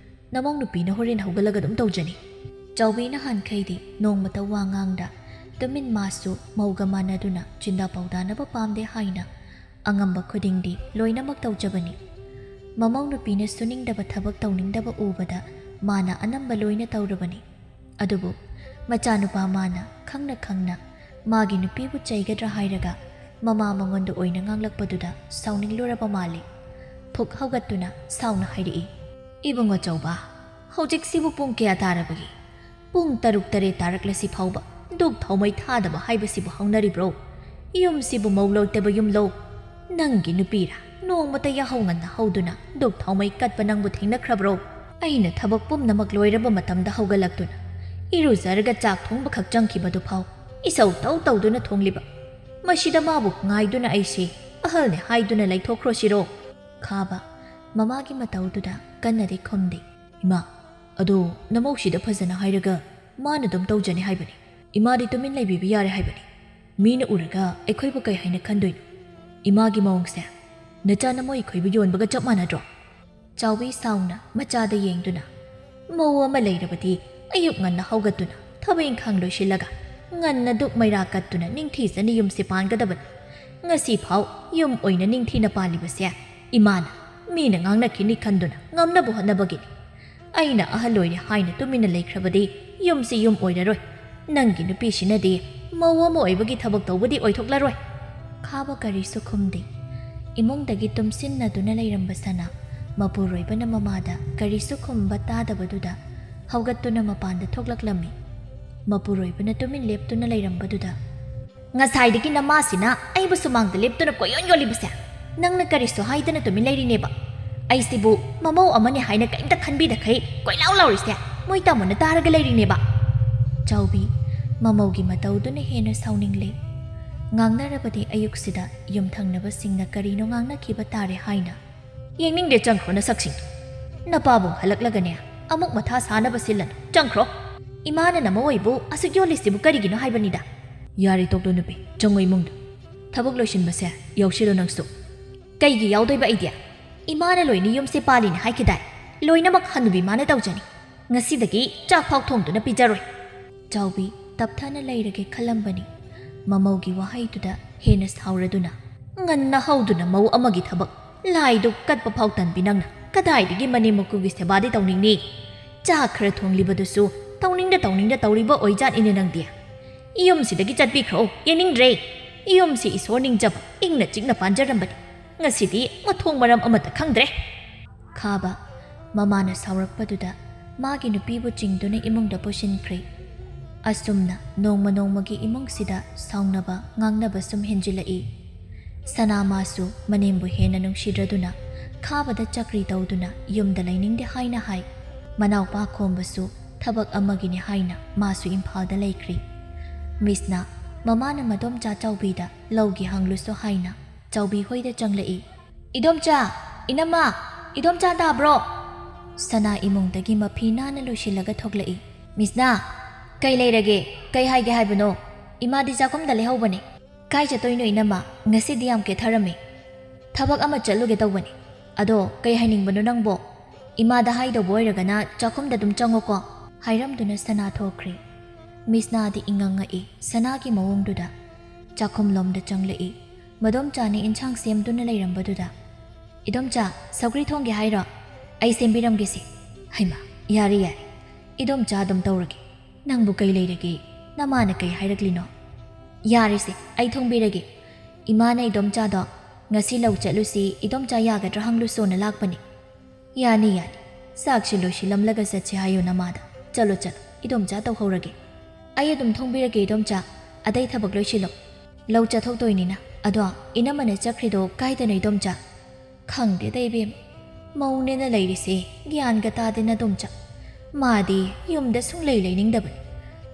ꯅꯃꯧ ꯅꯨꯄꯤꯅ ꯍꯣꯔꯦꯟ ꯍꯧꯒꯠꯂꯒ ꯑꯗꯨꯝ ꯇꯧꯖꯅꯤ꯫" ꯆꯥꯎꯕꯤ ꯅꯍꯥꯟꯈꯩꯗꯤ ꯅꯣꯡꯃꯇ ꯋꯥ ꯉꯥꯡꯗ ꯇꯨꯃꯤꯟ ꯃꯥꯁꯨ ꯃꯧꯒ ꯃꯥꯟꯅꯗꯨꯅ ꯆꯤꯟꯗꯥ ꯄꯥꯎꯗꯥꯅꯕ ꯄꯥꯝꯗꯦ ꯍꯥꯏꯅ ꯑꯉꯝꯕ ꯈꯨꯗꯤꯡꯗꯤ ꯂꯣꯏꯅꯃꯛ ꯇꯧꯖꯕꯅꯤ꯫ ꯃꯃꯧ ꯅꯨꯄꯤꯅ ꯁꯨꯅꯤꯡꯗꯕ ꯊꯕꯛ ꯇꯧꯅꯤꯡꯗꯕ ꯎꯕꯗ ꯃꯥꯅ ꯑꯅꯝꯕ ꯂꯣꯏꯅ ꯇꯧꯔꯕꯅꯤ꯫ ꯑꯗꯨꯕꯨ ꯃꯆꯥꯅꯨꯄꯥ ꯃꯥꯅ ꯈꯪꯅ ꯈꯪꯅ ꯃꯥꯒꯤ ꯅꯨꯄꯤꯕꯨ ꯆꯩꯒꯗ꯭ꯔꯥ ꯍꯥꯏꯔꯒ ꯃꯃꯥ ꯃꯉꯣꯟꯗ ꯑꯣꯏꯅ ꯉꯥꯡꯂꯛꯄꯗꯨꯗ ꯁꯥꯎꯅꯤꯡꯂꯨꯔꯕ ꯃꯥꯜꯂꯤ꯫ ꯐꯨꯛ ꯍꯧꯒꯠꯇꯨꯅ ꯁꯥꯎꯅ ꯍꯥꯏꯔꯛꯏ, "ꯏꯕꯨꯡꯉꯣ ꯆꯧꯕ, ꯍꯧꯖꯤꯛꯁꯤꯕꯨ ꯄꯨꯡ ꯀꯌꯥ ꯇꯥꯔꯕꯒꯦ? ꯄꯨꯡ ꯇꯔꯨꯛ ꯇꯔꯦꯠ ꯇꯥꯔꯛꯂꯁꯤ ꯐꯥꯎꯕ ꯙꯨꯛ ꯊꯥꯎꯃꯩ ꯊꯥꯗꯕ ꯍꯥꯏꯕꯁꯤꯕꯨ ꯍꯧꯅꯔꯤꯕ꯭ꯔꯣ? ꯌꯨꯝꯁꯤꯕꯨ ꯃꯧ ꯂꯣꯏꯇꯕ ꯌꯨꯝꯂꯣ? ꯅꯪꯒꯤ ꯅꯨꯄꯤꯔꯥ ꯅꯣꯡꯃꯇ ꯌꯥꯍꯧ ꯉꯟꯅ ꯍꯧꯗꯨꯅ ꯙꯨꯛ ꯊꯥꯎꯃꯩ ꯀꯠꯄ ꯅꯪꯕꯨ ꯊꯦꯡꯅꯈ꯭ꯔꯕ꯭ꯔꯣ? ꯑꯩꯅ ꯊꯕꯛ ꯄꯨꯝꯅꯃꯛ ꯂꯣꯏꯔꯕ ꯃꯇꯝꯗ ꯍꯧꯒꯠꯂꯛꯇꯨꯅ ꯏꯔꯨꯖꯔꯒ ꯆꯥꯛ ꯊꯣꯡꯕ ꯈꯛ ꯆꯪꯈꯤꯕꯗꯨ ꯐꯥꯎ ꯏꯁꯧ ꯇꯧ ꯇꯧꯗꯨꯅ ꯊꯣꯡꯂꯤꯕ꯫ ꯃꯁꯤꯗ ꯃꯥꯕꯨ ꯉꯥꯏꯗꯨꯅ ꯑꯩꯁꯦ ꯑꯍꯜꯅꯦ ꯍꯥꯏꯗꯨꯅ ꯂꯩꯊꯣꯛꯈ꯭ꯔꯣꯁꯤꯔꯣ?" ꯈꯥꯕ ꯃꯃꯥꯒꯤ ꯃꯇꯧꯗꯨꯗ ꯀꯟꯅꯗꯤ ꯈꯨꯝꯗꯦ꯫ "ꯏꯃꯥ, ꯑꯗꯣ ꯅꯃꯧꯁꯤꯗ ꯐꯖꯅ ꯍꯥꯏꯔꯒ ꯃꯥꯅ ꯑꯗꯨꯝ ꯇꯧꯖꯅꯤ ꯍꯥꯏꯕꯅꯤ꯫ ꯏꯃꯥꯗꯤ ꯇꯨꯃꯤꯟ ꯂꯩꯕꯤꯕ ꯌꯥꯔꯦ ꯍꯥꯏꯕꯅꯤ꯫ ꯃꯤꯅ ꯎꯔꯒ ꯑꯩꯈꯣꯏꯕꯨ ꯀꯩ ꯍꯥꯏꯅ ꯈꯟꯗꯣꯏꯅꯣ? ꯏꯃꯥꯒꯤ ꯃꯑꯣꯡꯁꯦ ꯅꯆꯥ ꯅꯃꯧ ꯑꯩꯈꯣꯏꯕꯨ ꯌꯣꯟꯕꯒ ꯆꯞ ꯃꯥꯟꯅꯗ꯭ꯔꯣ?" ꯆꯥꯎꯕꯤ ꯁꯥꯎꯅ ꯃꯆꯥꯗ ꯌꯦꯡꯗꯨꯅ, "ꯃꯧ ꯑꯃ ꯂꯩꯔꯕꯗꯤ ꯑꯌꯨꯛ ꯉꯟꯅ ꯍꯧꯒꯠꯇꯨꯅ ꯊꯕꯛ ꯏꯪꯈꯥꯡ ꯂꯣꯏꯁꯤꯜꯂꯒ ꯉꯟꯅ ꯗꯨꯛ ꯃꯩꯔꯥ ꯀꯠꯇꯨꯅ ꯅꯤꯡꯊꯤꯖꯅ ꯌꯨꯝꯁꯤ ꯄꯥꯟꯒꯗꯕꯅꯤ꯫ ꯉꯁꯤ ꯐꯥꯎ ꯌꯨꯝ ꯑꯣꯏꯅ ꯅꯤꯡꯊꯤꯅ ꯄꯥꯜꯂꯤꯕꯁꯦ ꯏꯃꯥꯅ ꯃꯤꯅ ꯉꯥꯡꯅꯈꯤꯅꯤ ꯈꯟꯗꯨꯅ ꯉꯝꯅꯕ ꯍꯣꯠꯅꯕꯒꯤꯅꯤ꯫ ꯑꯩꯅ ꯑꯍꯜ ꯑꯣꯏꯔꯦ ꯍꯥꯏꯅ ꯇꯨꯃꯤꯟꯅ ꯂꯩꯈ꯭ꯔꯕꯗꯤ ꯌꯨꯝꯁꯤ ꯌꯨꯝ ꯑꯣꯏꯔꯔꯣꯏ꯫ ꯅꯪꯒꯤ ꯅꯨꯄꯤꯁꯤꯅꯗꯤ ꯃꯧ ꯑꯃ ꯑꯣꯏꯕꯒꯤ ꯊꯕꯛ ꯇꯧꯕꯗꯤ ꯑꯣꯏꯊꯣꯛꯂꯔꯣꯏ꯫" ꯈꯥꯕ ꯀꯔꯤꯁꯨ ꯈꯨꯝꯗꯦ꯫ ꯏꯃꯨꯡꯗꯒꯤ ꯇꯨꯝꯁꯤꯟꯅꯗꯨꯅ ꯂꯩꯔꯝꯕ ꯁꯅꯥ ꯃꯄꯨꯔꯣꯏꯕꯅ ꯃꯃꯥꯗ ꯀꯔꯤꯁꯨ ꯈꯨꯝꯕ ꯇꯥꯗꯕꯗꯨꯗ ꯍꯧꯒꯠꯇꯨꯅ ꯃꯄꯥꯟꯗ ꯊꯣꯛꯂꯛꯂꯝꯃꯤ꯫ ꯃꯄꯨꯔꯣꯏꯕꯅ ꯇꯨꯃꯤꯟ ꯂꯦꯞꯇꯨꯅ ꯂꯩꯔꯝꯕꯗꯨꯗ, "ꯉꯁꯥꯏꯗꯒꯤ ꯅꯃꯥꯁꯤꯅ ꯑꯩꯕꯨ ꯁꯨꯃꯥꯡꯗ ꯂꯦꯞꯇꯨꯅ ꯀꯣꯏꯌꯣꯟ ꯌꯣꯜꯂꯤꯕꯁꯦ ꯅꯪꯅ ꯀꯔꯤꯁꯨ ꯍꯥꯏꯗꯅ ꯇꯨꯃꯤꯟ ꯂꯩꯔꯤꯅꯦꯕ? ꯑꯩꯁꯤꯕꯨ ꯃꯃꯧ ꯑꯃꯅꯤ ꯍꯥꯏꯅ ꯀꯔꯤꯝꯇ ꯈꯟꯕꯤꯗꯈꯩ ꯀꯣꯏꯂꯥꯎ ꯂꯥꯎꯔꯤꯁꯦ ꯃꯣꯏ ꯇꯥꯃꯣꯅ ꯇꯥꯔꯒ ꯂꯩꯔꯤꯅꯦꯕ?" ꯆꯥꯎꯕꯤ, ꯃꯃꯧꯒꯤ ꯃꯇꯧꯗꯨꯅ ꯍꯦꯟꯅ ꯁꯥꯎꯅꯤꯡꯂꯦ꯫ ꯉꯥꯡꯅꯔꯕꯗꯤ ꯑꯌꯨꯛꯁꯤꯗ ꯌꯨꯝꯊꯪꯅꯕꯁꯤꯡꯅ ꯀꯔꯤꯅꯣ ꯉꯥꯡꯅꯈꯤꯕ ꯇꯥꯔꯦ ꯍꯥꯏꯅ꯫ "ꯌꯦꯡꯅꯤꯡꯗꯦ, ꯆꯪꯈ꯭ꯔꯣ ꯅꯁꯛꯁꯤꯡꯗꯣ꯫ ꯅꯄꯥꯕꯨꯡ ꯍꯜꯂꯛꯂꯒꯅꯦ ꯑꯃꯨꯛ ꯃꯊꯥ ꯁꯥꯅꯕ ꯁꯤꯜꯂꯅꯨ, ꯆꯪꯈ꯭ꯔꯣ꯫ ꯏꯃꯥꯅ ꯅꯃꯧ ꯑꯣꯏꯕꯨ ꯑꯁꯨꯛ ꯌꯣꯜꯂꯤꯁꯤꯕꯨ ꯀꯔꯤꯒꯤꯅꯣ ꯍꯥꯏꯕꯅꯤꯗ?" "ꯌꯥꯔꯦ, ꯇꯣꯛꯂꯣ ꯅꯨꯄꯤ, ꯆꯪꯉꯣ ꯏꯃꯨꯡꯗ꯫ ꯊꯕꯛ ꯂꯣꯏꯁꯤꯟꯕꯁꯦ ꯌꯥꯎꯁꯤꯜꯂꯣ ꯅꯪꯁꯨ꯫" "ꯀꯩꯒꯤ ꯌꯥꯎꯗꯣꯏꯕ ꯑꯩꯗꯤ? ꯏꯃꯥꯅ ꯂꯣꯏꯅ ꯌꯨꯝꯁꯦ ꯄꯥꯜꯂꯤꯅꯦ ꯍꯥꯏꯈꯤꯗꯥꯏ? ꯂꯣꯏꯅꯃꯛ ꯍꯅꯨꯕꯤ ꯃꯥꯅ ꯇꯧꯖꯅꯤ꯫ ꯉꯁꯤꯗꯒꯤ ꯆꯥꯛ ꯐꯥꯎ ꯊꯣꯡꯗꯨꯅ ꯄꯤꯖꯔꯣꯏ꯫" ꯆꯥꯎꯕꯤ ꯇꯞꯊꯅ ꯂꯩꯔꯒꯦ ꯈꯜꯂꯝꯕꯅꯤ꯫ ꯃꯃꯧꯒꯤ ꯋꯥꯍꯩꯗꯨꯗ ꯍꯦꯟꯅ ꯁꯥꯎꯔꯗꯨꯅ, "ꯉꯟꯅ ꯍꯧꯗꯨꯅ ꯃꯧ ꯑꯃꯒꯤ ꯊꯕꯛ, ꯂꯥꯏꯗꯨ ꯀꯠꯄ ꯐꯥꯎ ꯇꯟꯕꯤ ꯅꯪꯅ ꯀꯗꯥꯏꯗꯒꯤ ꯃꯅꯦꯝ ꯃꯀꯨꯒꯤ ꯁꯦꯕꯥꯗꯤ ꯇꯧꯅꯤꯡꯅꯤ? ꯆꯥꯛ ꯈꯔ ꯊꯣꯡꯂꯤꯕꯗꯨꯁꯨ ꯇꯧꯅꯤꯡꯗ ꯇꯧꯅꯤꯡꯗ ꯇꯧꯔꯤꯕ ꯑꯣꯏꯖꯥꯠꯅꯤꯅꯦ ꯅꯪꯗꯤ꯫ ꯌꯨꯝꯁꯤꯗꯒꯤ ꯆꯠꯄꯤꯈ꯭ꯔꯣ, ꯌꯦꯡꯅꯤꯡꯗ꯭ꯔꯦ꯫ ꯌꯨꯝꯁꯤ ꯏꯁꯣꯔ ꯅꯤꯡꯖꯕ ꯏꯪꯅ ꯆꯤꯛꯅ ꯄꯥꯟꯖꯔꯝꯕꯅꯤ, ꯉꯁꯤꯗꯤ ꯃꯊꯣꯡ ꯃꯔꯝ ꯑꯃꯠꯇ ꯈꯪꯗ꯭ꯔꯦ꯫" ꯈꯥꯕ, ꯃꯃꯥꯅ ꯁꯥꯎꯔꯛꯄꯗꯨꯗ ꯃꯥꯒꯤ ꯅꯨꯄꯤꯕꯨ ꯆꯤꯡꯗꯨꯅ ꯏꯃꯨꯡꯗ ꯄꯨꯁꯤꯟꯈ꯭ꯔꯦ꯫ ꯑꯁꯨꯝꯅ ꯅꯣꯡꯃ ꯅꯣꯡꯃꯒꯤ ꯏꯃꯨꯡꯁꯤꯗ ꯁꯥꯎꯅꯕ ꯉꯥꯡꯅꯕ ꯁꯨꯝ ꯍꯦꯟꯖꯤꯜꯂꯛꯏ꯫ ꯁꯅꯥ ꯃꯥꯁꯨ ꯃꯅꯦꯝꯕꯨ ꯍꯦꯟꯅ ꯅꯨꯡꯁꯤꯗ꯭ꯔꯗꯨꯅ ꯈꯥꯕꯗ ꯆꯀ꯭ꯔꯤ ꯇꯧꯗꯨꯅ ꯌꯨꯝꯗ ꯂꯩꯅꯤꯡꯗꯦ ꯍꯥꯏꯅ ꯍꯥꯏ꯫ ꯃꯅꯥꯎꯄꯥ ꯈꯣꯝꯕꯁꯨ ꯊꯕꯛ ꯑꯃꯒꯤꯅꯤ ꯍꯥꯏꯅ ꯃꯥꯁꯨ ꯏꯝꯐꯥꯜꯗ ꯂꯩꯈ꯭ꯔꯦ꯫ ꯃꯤꯁꯅ ꯃꯃꯥꯅ ꯃꯗꯣꯝꯆꯥ ꯆꯥꯎꯕꯤꯗ ꯂꯧꯒꯤ ꯍꯪꯂꯨꯁꯣ ꯍꯥꯏꯅ ꯆꯥꯎꯕꯤ ꯍꯣꯏꯗ ꯆꯪꯂꯛꯏ꯫ "ꯏꯗꯣꯝꯆꯥ, ꯏꯅꯝꯃ, ꯏꯗꯣꯝꯆꯥ ꯇꯥꯕ꯭ꯔꯣ?" ꯁꯅꯥ ꯏꯃꯨꯡꯗꯒꯤ ꯃꯐꯤ ꯅꯥꯟꯅ ꯂꯣꯏꯁꯤꯜꯂꯒ ꯊꯣꯛꯂꯛꯏ꯫ "ꯃꯤꯁꯅꯥ, ꯀꯩ ꯂꯩꯔꯒꯦ? ꯀꯩ ꯍꯥꯏꯒꯦ ꯍꯥꯏꯕꯅꯣ? ꯏꯃꯥꯗꯤ ꯆꯥꯛꯈꯨꯝꯗ ꯂꯩꯍꯧꯕꯅꯦ꯫" "ꯀꯥꯏ ꯆꯠꯇꯣꯏꯅꯣ ꯏꯅꯝꯃ? ꯉꯁꯤꯗꯤ ꯌꯥꯝ ꯀꯦꯊꯔꯝꯃꯦ꯫" "ꯊꯕꯛ ꯑꯃ ꯆꯠꯂꯨꯒꯦ ꯇꯧꯕꯅꯦ꯫ ꯑꯗꯣ ꯀꯩ ꯍꯥꯏꯅꯤꯡꯕꯅꯣ ꯅꯪꯕꯣ? ꯏꯃꯥꯗ ꯍꯥꯏꯗꯧꯕ ꯑꯣꯏꯔꯒꯅ ꯆꯥꯛꯈꯨꯝꯗ ꯑꯗꯨꯝ ꯆꯪꯉꯣꯀꯣ꯫" ꯍꯥꯏꯔꯝꯗꯨꯅ ꯁꯅꯥ ꯊꯣꯛꯈ꯭ꯔꯦ꯫ ꯃꯤꯁꯅꯥꯗꯤ ꯏꯉꯛ ꯉꯛꯏ ꯁꯅꯥꯒꯤ ꯃꯑꯣꯡꯗꯨꯗ꯫ ꯆꯥꯛꯈꯨꯝꯂꯣꯝꯗ ꯆꯪꯂꯛꯏ꯫ ꯃꯗꯣꯝꯆꯥꯅ ꯏꯟꯁꯥꯡ ꯁꯦꯝꯗꯨꯅ ꯂꯩꯔꯝꯕꯗꯨꯗ, "ꯏꯗꯣꯝꯆꯥ, ꯁꯧꯒ꯭ꯔꯤ ꯊꯣꯡꯒꯦ ꯍꯥꯏꯔꯣ? ꯑꯩ ꯁꯦꯝꯕꯤꯔꯝꯒꯦꯁꯦ꯫" "ꯍꯩꯃꯥ, ꯌꯥꯔꯦ ꯌꯥꯔꯦ, ꯏꯗꯣꯝꯆꯥ ꯑꯗꯨꯝ ꯇꯧꯔꯒꯦ꯫ ꯅꯪꯕꯨ ꯀꯩ ꯂꯩꯔꯒꯦ? ꯅꯃꯥꯅ ꯀꯩ ꯍꯥꯏꯔꯛꯂꯤꯅꯣ?" "ꯌꯥꯔꯦꯁꯦ, ꯑꯩ ꯊꯣꯡꯕꯤꯔꯒꯦ꯫ ꯏꯃꯥꯅ ꯏꯗꯣꯝꯆꯥꯗꯣ ꯉꯁꯤ ꯂꯧ ꯆꯠꯂꯨꯁꯤ, ꯏꯗꯣꯝꯆꯥ ꯌꯥꯒꯗ꯭ꯔꯥ ꯍꯪꯂꯨꯁꯣꯅ ꯂꯥꯛꯄꯅꯤ꯫ "ꯌꯥꯅꯤ, ꯌꯥꯅꯤ꯫ ꯆꯥꯛꯁꯤ ꯂꯣꯏꯁꯤꯜꯂꯝꯂꯒ ꯆꯠꯁꯤ ꯍꯥꯏꯌꯨ ꯅꯃꯥꯗ꯫ ꯆꯠꯂꯣ, ꯆꯠꯂꯣ꯫ ꯏꯗꯣꯝꯆꯥ ꯇꯧꯍꯧꯔꯒꯦ꯫ ꯑꯩ ꯑꯗꯨꯝ ꯊꯣꯡꯕꯤꯔꯒꯦ, ꯏꯗꯣꯝꯆꯥ꯫ ꯑꯇꯩ ꯊꯕꯛ ꯂꯣꯏꯁꯤꯜꯂꯣ꯫ ꯂꯧ ꯆꯠꯊꯣꯛꯇꯣꯏꯅꯤꯅ꯫ ꯑꯗꯣ ꯏꯅꯝꯃꯅ ꯆꯠꯈ꯭ꯔꯤꯗꯣ ꯀꯥꯏꯗꯅꯣ, ꯏꯗꯣꯝꯆꯥ?" "ꯈꯪꯗꯦꯗ ꯏꯕꯦꯝ, ꯃꯧꯅꯦꯅ ꯂꯩꯔꯤꯁꯦ ꯒ꯭ꯌꯥꯟꯒ ꯇꯥꯗꯦ ꯅꯗꯣꯝꯆꯥ꯫ ꯃꯥꯗꯤ ꯌꯨꯝꯗ ꯁꯨꯡꯂꯩ ꯂꯩꯅꯤꯡꯗꯕꯅꯤ꯫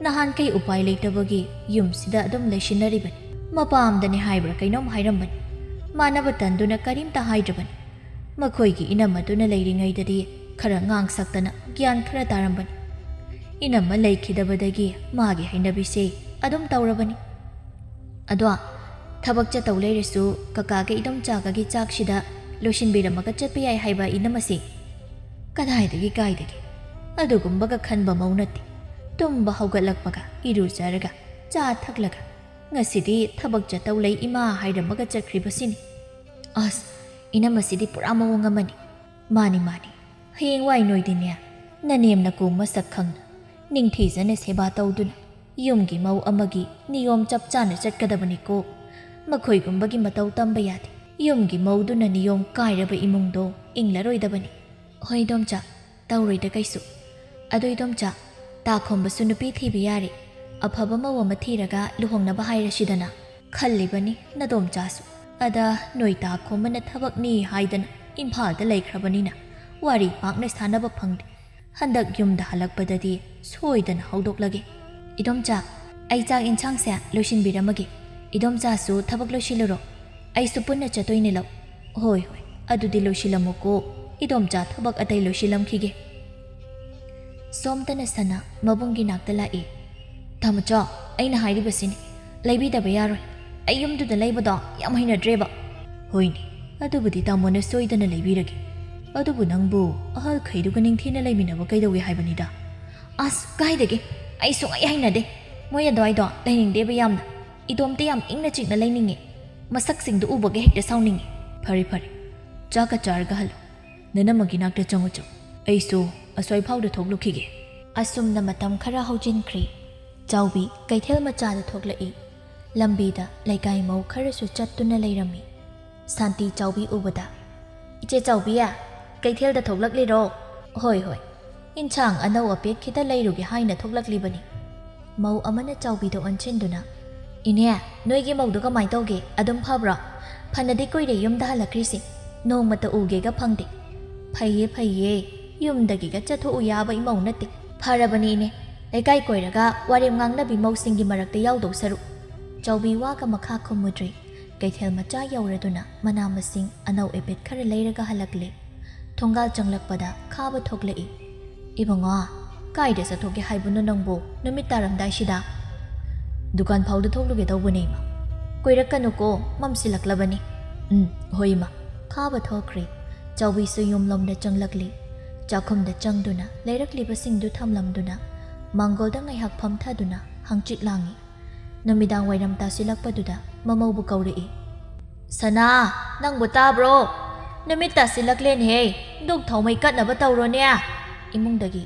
ꯅꯍꯥꯟꯈꯩ ꯎꯄꯥꯏ ꯂꯩꯇꯕꯒꯤ ꯌꯨꯝꯁꯤꯗ ꯑꯗꯨꯝ ꯂꯩꯁꯤꯟꯅꯔꯤꯕꯅꯤ꯫ ꯃꯄꯥꯝꯗꯅꯦ ꯍꯥꯏꯕ꯭ꯔꯥ ꯀꯩꯅꯣꯝ ꯍꯥꯏꯔꯝꯕꯅꯤ꯫ ꯃꯥꯟꯅꯕ ꯇꯟꯗꯨꯅ ꯀꯔꯤꯝꯇ ꯍꯥꯏꯗ꯭ꯔꯕꯅꯤ꯫ ꯃꯈꯣꯏꯒꯤ ꯏꯅꯝꯃꯗꯨꯅ ꯂꯩꯔꯤꯉꯩꯗꯗꯤ ꯈꯔ ꯉꯥꯡ ꯁꯛꯇꯅ ꯒ꯭ꯌꯥꯟ ꯈꯔ ꯇꯥꯔꯝꯕꯅꯤ꯫ ꯏꯅꯝꯃ ꯂꯩꯈꯤꯗꯕꯗꯒꯤ ꯃꯥꯒꯤ ꯍꯩꯅꯕꯤꯁꯦ ꯑꯗꯨꯝ ꯇꯧꯔꯕꯅꯤ꯫ ꯑꯗꯣ ꯊꯕꯛ ꯆꯠꯇꯧ ꯂꯩꯔꯁꯨ ꯀꯀꯥꯒ ꯏꯗꯣꯝꯆꯥꯒꯒꯤ ꯆꯥꯛꯁꯤꯗ ꯂꯣꯏꯁꯤꯟꯕꯤꯔꯝꯃꯒ ꯆꯠꯄ ꯌꯥꯏ ꯍꯥꯏꯕ ꯏꯅꯝꯃꯁꯤ ꯀꯗꯥꯏꯗꯒꯤ ꯀꯥꯏꯗꯒꯤ? ꯑꯗꯨꯒꯨꯝꯕꯒ ꯈꯟꯕ ꯃꯧ ꯅꯠꯇꯦ꯫ ꯇꯨꯝꯕ ꯍꯧꯒꯠꯂꯛꯄꯒ ꯏꯔꯨꯖꯔꯒ ꯆꯥ ꯊꯛꯂꯒ ꯉꯁꯤꯗꯤ ꯊꯕꯛ ꯆꯠꯇꯧ ꯂꯩ ꯏꯃꯥ ꯍꯥꯏꯔꯝꯃꯒ ꯆꯠꯈ꯭ꯔꯤꯕꯁꯤꯅꯤ꯫ ꯑꯁ, ꯏꯅꯝꯃꯁꯤꯗꯤ ꯄꯨꯔꯥ ꯃꯑꯣꯡ ꯑꯃꯅꯤ꯫ ꯃꯥꯅꯤ, ꯃꯥꯅꯤ꯫ ꯍꯌꯦꯡꯋꯥꯏ ꯅꯣꯏꯗꯤꯅꯦ, ꯅꯅꯦꯝ ꯅꯀꯨ ꯃꯁꯛ ꯈꯪꯅ, ꯅꯤꯡꯊꯤꯖꯅ ꯁꯦꯕꯥ ꯇꯧꯗꯨꯅ, ꯌꯨꯝꯒꯤ ꯃꯧ ꯑꯃꯒꯤ ꯅꯤꯌꯣꯝ ꯆꯞ ꯆꯥꯅ ꯆꯠꯀꯗꯕꯅꯤꯀꯣ꯫ ꯃꯈꯣꯏꯒꯨꯝꯕꯒꯤ ꯃꯇꯧ ꯇꯝꯕ ꯌꯥꯗꯦ꯫ ꯌꯨꯝꯒꯤ ꯃꯧꯗꯨꯅ ꯅꯤꯌꯣꯝ ꯀꯥꯏꯔꯕ ꯏꯃꯨꯡꯗꯣ ꯏꯪꯂꯔꯣꯏꯗꯕꯅꯤ꯫ ꯍꯣꯏ, ꯏꯗꯣꯝꯆꯥ, ꯇꯧꯔꯣꯏꯗ ꯀꯩꯁꯨ꯫ ꯑꯗꯣ ꯏꯗꯣꯝꯆꯥ, ꯇꯥꯈꯣꯝꯕꯁꯨ ꯅꯨꯄꯤ ꯊꯤꯕ ꯌꯥꯔꯦ꯫ ꯑꯐꯕ ꯃꯧ ꯑꯃ ꯊꯤꯔꯒ ꯂꯨꯍꯣꯡꯅꯕ ꯍꯥꯏꯔꯁꯤꯗꯅ꯫ ꯈꯜꯂꯤꯕꯅꯤ ꯅꯗꯣꯝꯆꯥꯁꯨ꯫ ꯑꯗ ꯅꯣꯏ ꯇꯥꯈꯣꯝꯕꯅ ꯊꯕꯛꯅꯤ ꯍꯥꯏꯗꯅ ꯏꯝꯐꯥꯜꯗ ꯂꯩꯈ꯭ꯔꯕꯅꯤꯅ ꯋꯥꯔꯤ ꯄꯥꯛꯅ ꯁꯥꯟꯅꯕ ꯐꯪꯗꯦ꯫ ꯍꯟꯗꯛ ꯌꯨꯝꯗ ꯍꯜꯂꯛꯄꯗꯗꯤ ꯁꯣꯏꯗꯅ ꯍꯧꯗꯣꯛꯂꯒꯦ꯫ ꯏꯗꯣꯝꯆꯥ, ꯑꯩ ꯆꯥꯛ ꯏꯟꯁꯥꯡꯁꯦ ꯂꯣꯏꯁꯤꯟꯕꯤꯔꯝꯃꯒꯦ꯫ ꯏꯗꯣꯝꯆꯥꯁꯨ ꯊꯕꯛ ꯂꯣꯏꯁꯤꯜꯂꯨꯔꯣ꯫ ꯑꯩꯁꯨ ꯄꯨꯟꯅ ꯆꯠꯇꯣꯏꯅꯦ ꯂꯧ꯫ ꯍꯣꯏ, ꯍꯣꯏ, ꯑꯗꯨꯗꯤ ꯂꯣꯏꯁꯤꯜꯂꯝꯃꯨꯀꯣ꯫ ꯏꯗꯣꯝꯆꯥ ꯊꯕꯛ ꯑꯇꯩ ꯂꯣꯏꯁꯤꯜꯂꯝꯈꯤꯒꯦ꯫ ꯁꯣꯝꯇꯅ ꯁꯅꯥ ꯃꯕꯨꯡꯒꯤ ꯅꯥꯛꯇ ꯂꯥꯛꯏ꯫ "ꯇꯥꯃꯣꯆꯧ, ꯑꯩꯅ ꯍꯥꯏꯔꯤꯕꯁꯤꯅꯤ, ꯂꯩꯕꯤꯗꯕ ꯌꯥꯔꯣꯏ꯫ ꯑꯩ ꯌꯨꯝꯗꯨꯗ ꯂꯩꯕꯗꯣ ꯌꯥꯝ ꯍꯩꯅꯗ꯭ꯔꯦꯕ꯫" "ꯍꯣꯏꯅꯦ, ꯑꯗꯨꯕꯨꯗꯤ ꯇꯥꯃꯣꯅ ꯁꯣꯏꯗꯅ ꯂꯩꯕꯤꯔꯒꯦ꯫ ꯑꯗꯨꯕꯨ ꯅꯪꯕꯨ ꯑꯍꯜꯈꯩꯗꯨꯒ ꯅꯤꯡꯊꯤꯅ ꯂꯩꯃꯤꯟꯅꯕ ꯀꯩꯗꯧꯏ ꯍꯥꯏꯕꯅꯤꯗ?" "ꯑꯁ, ꯀꯥꯏꯗꯒꯤ? ꯑꯩ ꯁꯨꯡꯍꯩ ꯍꯩꯅꯗꯦ꯫ ꯃꯣꯏ ꯑꯗꯨꯋꯥꯏꯗꯣ ꯂꯩꯅꯤꯡꯗꯦꯕ ꯌꯥꯝꯅ꯫ ꯏꯇꯣꯝꯇ ꯌꯥꯝ ꯏꯪꯅ ꯆꯤꯛꯅ ꯂꯩꯅꯤꯡꯉꯦ꯫ ꯃꯁꯛꯁꯤꯡꯗꯨ ꯎꯕꯒ ꯍꯦꯛꯇ ꯁꯥꯎꯅꯤꯡꯉꯦ꯫" "ꯐꯔꯦ, ꯐꯔꯦ꯫ ꯆꯥꯛꯀ ꯆꯥꯔꯒ ꯍꯜꯂꯣ꯫ ꯅꯅꯝꯃꯒꯤ ꯅꯥꯛꯇ ꯆꯪꯉꯨ ꯆꯪꯉꯨ꯫ ꯑꯩꯁꯨ ꯑꯁ꯭ꯋꯥꯏ ꯐꯥꯎꯗ ꯊꯣꯛꯂꯨꯈꯤꯒꯦ꯫" ꯑꯁꯨꯝꯅ ꯃꯇꯝ ꯈꯔ ꯍꯧꯖꯤꯟꯈ꯭ꯔꯦ꯫ ꯆꯥꯎꯕꯤ ꯀꯩꯊꯦꯜ ꯃꯆꯥꯗ ꯊꯣꯛꯂꯛꯏ꯫ ꯂꯝꯕꯤꯗ ꯂꯩꯀꯥꯏ ꯃꯧ ꯈꯔꯁꯨ ꯆꯠꯇꯨꯅ ꯂꯩꯔꯝꯃꯤ꯫ ꯁꯥꯟꯇꯤ ꯆꯥꯎꯕꯤ ꯎꯕꯗ, "ꯏꯆꯦ ꯆꯥꯎꯕꯤ, ꯀꯩꯊꯦꯜꯗ ꯊꯣꯛꯂꯛꯂꯤꯔꯣ? ꯍꯣꯏ, ꯍꯣꯏ꯫ ꯏꯟꯁꯥꯡ ꯑꯅꯧ ꯑꯄꯦꯠ ꯈꯤꯇ ꯂꯩꯔꯨꯒꯦ ꯍꯥꯏꯅ ꯊꯣꯛꯂꯛꯂꯤꯕꯅꯤ꯫ ꯃꯧ ꯑꯃꯅ ꯆꯥꯎꯕꯤꯗ ꯑꯣꯟꯁꯤꯟꯗꯨꯅ, "ꯏꯅꯦ, ꯅꯣꯏꯒꯤ ꯃꯧꯗꯣ ꯀꯃꯥꯏ ꯇꯧꯒꯦ? ꯑꯗꯨꯝ ꯐꯕ꯭ꯔꯣ? ꯐꯅꯗꯤ ꯀꯨꯏꯔꯦ ꯌꯨꯝꯗ ꯍꯜꯂꯛꯈ꯭ꯔꯤꯁꯤ꯫ ꯅꯣꯡꯃꯇ ꯎꯒꯦꯒ ꯐꯪꯗꯦ꯫" "ꯐꯩꯌꯦ, ꯐꯩꯌꯦ꯫ ꯌꯨꯝꯗꯒꯤꯒ ꯆꯠꯊꯣꯛꯎ ꯌꯥꯕ ꯏꯃꯧ ꯅꯠꯇꯦ꯫" "ꯐꯔꯕꯅꯤ ꯏꯅꯦ꯫ ꯂꯩꯀꯥꯏ ꯀꯣꯏꯔꯒ ꯋꯥꯔꯦꯝ ꯉꯥꯡꯅꯕꯤ ꯃꯧꯁꯤꯡꯒꯤ ꯃꯔꯛꯇ ꯌꯥꯎꯗꯧ ꯁꯔꯨꯛ꯫" ꯆꯥꯎꯕꯤ ꯋꯥꯒ ꯃꯈꯥ ꯈꯨꯝꯃꯨꯗ꯭ꯔꯦ꯫ ꯀꯩꯊꯦꯜ ꯃꯆꯥ ꯌꯧꯔꯗꯨꯅ ꯃꯅꯥ ꯃꯁꯤꯡ ꯑꯅꯧ ꯑꯄꯦꯠ ꯈꯔ ꯂꯩꯔꯒ ꯍꯜꯂꯛꯂꯦ꯫ ꯊꯣꯡꯒꯥꯜ ꯆꯪꯂꯛꯄꯗ ꯈꯥꯕ ꯊꯣꯛꯂꯛꯏ꯫ "ꯏꯕꯨꯡꯉꯣ, ꯀꯥꯏꯗ ꯆꯠꯊꯣꯛꯀꯦ ꯍꯥꯏꯕꯅꯣ ꯅꯪꯕꯨ ꯅꯨꯃꯤꯠ ꯇꯥꯔꯝꯗꯥꯏꯁꯤꯗ?" "ꯗꯨꯀꯥꯟ ꯐꯥꯎꯗ ꯊꯣꯛꯂꯨꯒꯦ ꯇꯧꯕꯅꯦ, ꯏꯃꯥ꯫" "ꯀꯨꯏꯔꯛꯀꯅꯨꯀꯣ, ꯃꯝꯁꯤꯜꯂꯛꯂꯕꯅꯤ꯫" "ꯎꯝ, ꯍꯣꯏ, ꯏꯃꯥ꯫" ꯈꯥꯕ ꯊꯣꯛꯈ꯭ꯔꯦ꯫ ꯆꯥꯎꯕꯤꯁꯨ ꯌꯨꯝꯂꯣꯝꯗ ꯆꯪꯂꯛꯂꯤ꯫ ꯆꯥꯛꯈꯨꯝꯗ ꯆꯪꯗꯨꯅ ꯂꯩꯔꯛꯂꯤꯕꯁꯤꯡꯗꯨ ꯊꯝꯂꯝꯗꯨꯅ ꯃꯥꯡꯒꯣꯜꯗ ꯉꯥꯏꯍꯥꯛ ꯐꯝꯊꯗꯨꯅ ꯍꯪꯆꯤꯠ ꯂꯥꯡꯏ꯫ ꯅꯨꯃꯤꯗꯥꯡ ꯋꯥꯏꯔꯝ ꯇꯥꯁꯤꯜꯂꯛꯄꯗꯨꯗ ꯃꯃꯧꯕꯨ ꯀꯧꯔꯛꯏ꯫ "ꯁꯅꯥ, ꯅꯪꯕꯨ ꯇꯥꯕ꯭ꯔꯣ? ꯅꯨꯃꯤꯠ ꯇꯥꯁꯤꯜꯂꯛꯂꯦꯅꯦꯍꯦ, ꯗꯨꯛ ꯊꯥꯎꯃꯩ ꯀꯠꯅꯕ ꯇꯧꯔꯣꯅꯦ꯫" ꯏꯃꯨꯡꯗꯒꯤ,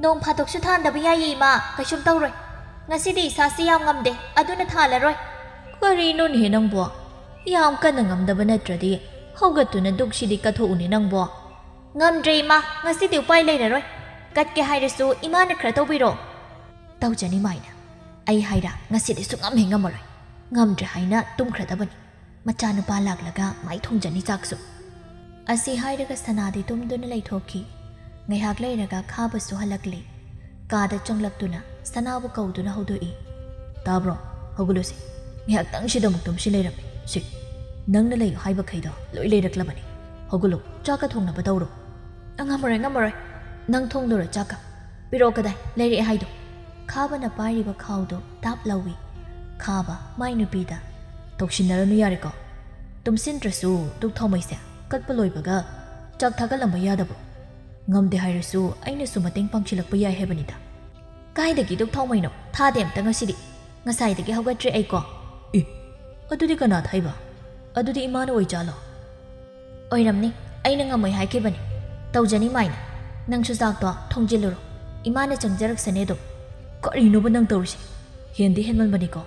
"ꯅꯣꯡ ꯐꯥꯗꯣꯛꯁꯨ ꯊꯥꯟꯗꯕ ꯌꯥꯏꯌꯦ, ꯏꯃꯥ, ꯀꯩꯁꯨꯝ ꯇꯧꯔꯣꯏ꯫ ꯉꯁꯤꯗꯤ ꯏꯁꯥꯁꯤ ꯌꯥꯝ ꯉꯝꯗꯦ, ꯑꯗꯨꯅ ꯊꯥꯜꯂꯔꯣꯏ꯫" "ꯀꯔꯤꯅꯣꯅꯦꯍꯦ ꯅꯪꯕꯣ? ꯌꯥꯝ ꯀꯟꯅ ꯉꯝꯗꯕ ꯅꯠꯇ꯭ꯔꯗꯤ ꯍꯧꯒꯠꯇꯨꯅ ꯗꯨꯛꯁꯤꯗꯤ ꯀꯠꯊꯣꯛꯎꯅꯦ ꯅꯪꯕꯣ꯫" "ꯉꯝꯗ꯭ꯔꯦ, ꯏꯃꯥ, ꯉꯁꯤꯗꯤ ꯎꯄꯥꯏ ꯂꯩꯔꯔꯣꯏ꯫ ꯀꯠꯀꯦ ꯍꯥꯏꯔꯁꯨ ꯏꯃꯥꯅ ꯈꯔ ꯇꯧꯕꯤꯔꯣ꯫" "ꯇꯧꯖꯅꯤ ꯃꯥꯏꯅ꯫ ꯑꯩ ꯍꯥꯏꯔ ꯉꯁꯤꯗꯤ ꯁꯨꯡꯉꯝ ꯍꯦꯛ ꯉꯝꯃꯔꯣꯏ꯫ ꯉꯝꯗ꯭ꯔꯦ ꯍꯥꯏꯅ ꯇꯨꯝꯈ꯭ꯔꯗꯕꯅꯤ꯫ ꯃꯆꯥꯅꯨꯄꯥ ꯂꯥꯛꯂꯒ ꯃꯥꯏ ꯊꯣꯡꯖꯅꯤ ꯆꯥꯛꯁꯨ꯫" ꯑꯁꯤ ꯍꯥꯏꯔꯒ ꯁꯅꯥꯗꯤ ꯇꯨꯝꯗꯨꯅ ꯂꯩꯊꯣꯛꯈꯤ꯫ ꯉꯥꯏꯍꯥꯛ ꯂꯩꯔꯒ ꯈꯥꯕꯁꯨ ꯍꯜꯂꯛꯂꯦ꯫ ꯀꯥꯗ ꯆꯪꯂꯛꯇꯨꯅ ꯁꯅꯥꯕꯨ ꯀꯧꯗꯨꯅ ꯍꯧꯗꯣꯛꯏ꯫ "ꯇꯥꯕ꯭ꯔꯣ? ꯍꯧꯒꯠꯂꯨꯁꯦ꯫ ꯉꯥꯏꯍꯥꯛꯇꯪꯁꯤꯗ ꯑꯃꯨꯛ ꯇꯨꯝꯁꯤ ꯂꯩꯔꯝꯃꯤ꯫ ꯁꯤ, ꯅꯪꯅ ꯂꯩꯌꯨ ꯍꯥꯏꯕꯈꯩꯗꯣ ꯂꯣꯏ ꯂꯩꯔꯛꯂꯕꯅꯤ꯫ ꯍꯧꯒꯠꯂꯣ, ꯆꯥꯛꯀ ꯊꯣꯡꯅꯕ ꯇꯧꯔꯣ꯫" "ꯑ, ꯉꯝꯃꯔꯣꯏ, ꯉꯝꯃꯔꯣꯏ꯫ ꯅꯪ ꯊꯣꯡꯗꯣꯔꯣ ꯆꯥꯛꯀ꯫ ꯄꯤꯔꯛꯑꯣ, ꯀꯗꯥꯏ ꯂꯩꯔꯛꯑꯦ ꯍꯥꯏꯗꯣ?" ꯈꯥꯕꯅ ꯄꯥꯏꯔꯤꯕ ꯈꯥꯎꯗꯣ ꯇꯥꯞ ꯂꯧꯏ꯫ ꯈꯥꯕ, ꯃꯥꯏ ꯅꯨꯄꯤꯗ, "ꯇꯧꯁꯤꯟꯅꯔꯅꯨ ꯌꯥꯔꯦꯀꯣ꯫ ꯇꯨꯝꯁꯤꯟꯗ꯭ꯔꯁꯨ ꯗꯨꯛ ꯊꯥꯎꯃꯩꯁꯦ ꯀꯠꯄ ꯂꯣꯏꯕꯒ ꯆꯥꯛ ꯊꯥꯒꯠꯂꯝꯕ ꯌꯥꯗꯕ꯭ꯔꯣ? ꯉꯝꯗꯦ ꯍꯥꯏꯔꯁꯨ ꯑꯩꯅꯁꯨ ꯃꯇꯦꯡ ꯄꯥꯡꯁꯤꯜꯂꯛꯄ ꯌꯥꯏ ꯍꯥꯏꯕꯅꯤꯗ꯫" "ꯀꯥꯏꯗꯒꯤ ꯗꯨꯛ ꯊꯥꯎꯃꯩꯅꯣ? ꯊꯥꯗꯦ ꯑꯝꯇ ꯉꯁꯤꯗꯤ꯫ ꯉꯁꯥꯏꯗꯒꯤ ꯍꯧꯒꯠꯇ꯭ꯔꯤ ꯑꯩꯀꯣ꯫" "ꯑꯦ, ꯑꯗꯨꯗꯤ ꯀꯅꯥ ꯊꯥꯏꯕ? ꯑꯗꯨꯗꯤ ꯏꯃꯥꯅ ꯑꯣꯏꯖꯥꯠꯂꯣ?" "ꯑꯣꯏꯔꯝꯅꯤ, ꯑꯩꯅ ꯉꯝꯃꯣꯏ ꯍꯥꯏꯈꯤꯕꯅꯤ꯫ ꯇꯧꯖꯅꯤ ꯃꯥꯏꯅ꯫ ꯅꯪꯁꯨ ꯆꯥꯛꯇꯣ ꯊꯣꯡꯖꯤꯜꯂꯨꯔꯣ, ꯏꯃꯥꯅ ꯆꯪꯖꯔꯛꯁꯅꯤ ꯑꯗꯨꯝ꯫" "ꯀꯔꯤꯅꯣꯕ ꯅꯪ ꯇꯧꯔꯤꯁꯦ? ꯍꯦꯟꯗꯤ ꯍꯦꯟꯃꯟꯕꯅꯤꯀꯣ꯫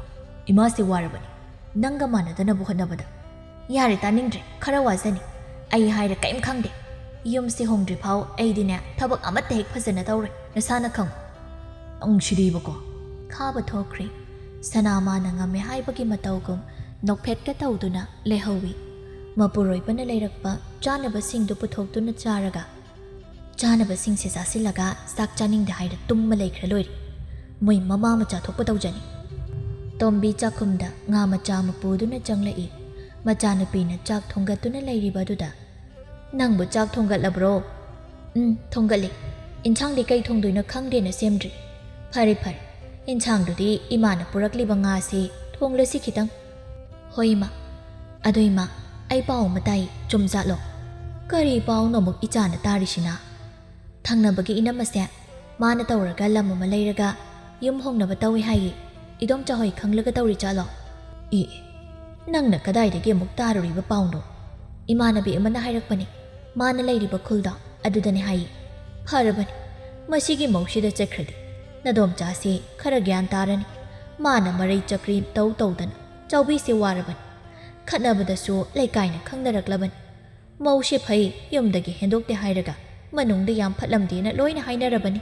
ꯏꯃꯥꯁꯦ ꯋꯥꯔꯕꯅꯤ ꯅꯪꯒ ꯃꯥꯟꯅꯗꯅꯕ ꯍꯣꯠꯅꯕꯗ꯫" "ꯌꯥꯔꯦ, ꯇꯥꯅꯤꯡꯗ꯭ꯔꯦ꯫ ꯈꯔ ꯋꯥꯖꯅꯤ꯫ ꯑꯩ ꯍꯥꯏꯔ ꯀꯔꯤꯝ ꯈꯪꯗꯦ꯫ "ꯌꯨꯝꯁꯤ ꯍꯣꯡꯗ꯭ꯔꯤꯐꯥꯎ ꯑꯩꯗꯤꯅꯦ ꯊꯕꯛ ꯑꯃꯠꯇ ꯍꯦꯛ ꯐꯖꯅ ꯇꯧꯔꯣꯏ, ꯅꯁꯥꯅ ꯈꯪꯉꯨ"꯫ "ꯅꯪꯁꯤꯗꯤꯕꯀꯣ"꯫ ꯈꯥꯕ ꯊꯣꯛꯈ꯭ꯔꯦ꯫ ꯁꯅꯥ ꯃꯥꯅ ꯉꯝꯃꯦ ꯍꯥꯏꯕꯒꯤ ꯃꯇꯧꯒꯨꯝ ꯅꯣꯛꯐꯦꯠꯀ ꯇꯧꯗꯨꯅ ꯂꯩꯍꯧꯏ꯫ ꯃꯄꯨꯔꯣꯏꯕꯅ ꯂꯩꯔꯛꯄ ꯆꯥꯅꯕꯁꯤꯡꯗꯨ ꯄꯨꯊꯣꯛꯇꯨꯅ ꯆꯥꯔꯒ, "ꯆꯥꯅꯕꯁꯤꯡꯁꯦ ꯆꯥꯁꯤꯜꯂꯒ ꯆꯥꯛ ꯆꯥꯅꯤꯡꯗꯦ ꯍꯥꯏꯔ ꯇꯨꯝꯃ ꯂꯩꯈ꯭ꯔ ꯂꯣꯏꯔꯦ꯫ ꯃꯣꯏ ꯃꯃꯥ ꯃꯆꯥ ꯊꯣꯛꯄ ꯇꯧꯖꯅꯤ"꯫ ꯇꯣꯝꯕꯤ ꯆꯥꯛꯈꯨꯝꯗ ꯉꯥ ꯃꯆꯥ ꯑꯃ ꯄꯨꯗꯨꯅ ꯆꯪꯂꯛꯏ꯫ ꯃꯆꯥꯅꯨꯄꯤꯅ ꯆꯥꯛ ꯊꯣꯡꯒꯠꯇꯨꯅ ꯂꯩꯔꯤꯕ ꯑꯗꯨꯗ, "ꯅꯪꯕꯨ ꯆꯥꯛ ꯊꯣꯡꯒꯠꯂꯕ꯭ꯔꯣ?" "ꯎꯝ, ꯊꯣꯡꯒꯠꯂꯤ꯫ ꯏꯟꯁꯥꯡꯗꯤ ꯀꯩ ꯊꯣꯡꯗꯣꯏꯅꯣ ꯈꯪꯗꯦꯅ ꯁꯦꯝꯗ꯭ꯔꯤ"꯫ "ꯐꯔꯦ, ꯐꯔꯦ꯫ ꯏꯟꯁꯥꯡꯗꯨꯗꯤ ꯏꯃꯥꯅ ꯄꯨꯔꯛꯂꯤꯕ ꯉꯥꯁꯤ ꯊꯣꯡꯂꯁꯤ ꯈꯤꯇꯪ"꯫ "ꯍꯣꯏ, ꯏꯃꯥ꯫ ꯑꯗꯣ ꯏꯃꯥ, ꯑꯩ ꯄꯥꯎ ꯑꯃ ꯇꯥꯏ, ꯆꯨꯝꯖꯥꯠꯂꯣ?" "ꯀꯔꯤ ꯄꯥꯎꯅꯣ ꯑꯃꯨꯛ ꯏꯆꯥꯅ ꯇꯥꯔꯤꯁꯤꯅ?" "ꯊꯪꯅꯕꯒꯤ ꯏꯅꯝꯃꯁꯦ, ꯃꯥꯅ ꯇꯧꯔꯒ ꯂꯝ ꯑꯃ ꯂꯩꯔꯒ ꯌꯨꯝ ꯍꯣꯡꯅꯕ ꯇꯧꯏ ꯍꯥꯏꯌꯦ꯫ ꯏꯗꯣꯝꯆꯥ ꯍꯣꯏ ꯈꯪꯂꯒ ꯇꯧꯔꯤ ꯖꯥꯠꯂꯣ?" "ꯏ, ꯅꯪꯅ ꯀꯗꯥꯏꯗꯒꯤ ꯑꯃꯨꯛ ꯇꯥꯔꯨꯔꯤꯕ ꯄꯥꯎꯅꯣ?" "ꯏꯃꯥꯟꯅꯕꯤ ꯑꯃꯅ ꯍꯥꯏꯔꯛꯄꯅꯤ, ꯃꯥꯅ ꯂꯩꯔꯤꯕ ꯈꯨꯜꯗꯣ ꯑꯗꯨꯗꯅꯤ ꯍꯥꯏꯌꯦ"꯫ "ꯐꯔꯕꯅꯤ, ꯃꯁꯤꯒꯤ ꯃꯧꯁꯤꯗ ꯆꯠꯈ꯭ꯔꯗꯤ ꯅꯗꯣꯝꯆꯥꯁꯤ ꯈꯔ ꯒ꯭ꯌꯥꯟ ꯇꯥꯔꯅꯤ꯫ ꯃꯥꯅ ꯃꯔꯩ ꯆꯀ꯭ꯔꯤ ꯇꯧ ꯇꯧꯗꯅ ꯆꯥꯎꯕꯤꯁꯦ ꯋꯥꯔꯕꯅꯤ꯫ ꯈꯠꯅꯕꯗꯁꯨ ꯂꯩꯀꯥꯏꯅ ꯈꯪꯅꯔꯛꯂꯕꯅꯤ꯫ ꯃꯧꯁꯦ ꯐꯩ, ꯌꯨꯝꯗꯒꯤ ꯍꯦꯟꯗꯣꯛꯇꯦ ꯍꯥꯏꯔꯒ ꯃꯅꯨꯡꯗ ꯌꯥꯝ ꯐꯠꯂꯝꯗꯦꯅ ꯂꯣꯏꯅ ꯍꯥꯏꯅꯔꯕꯅꯤ"꯫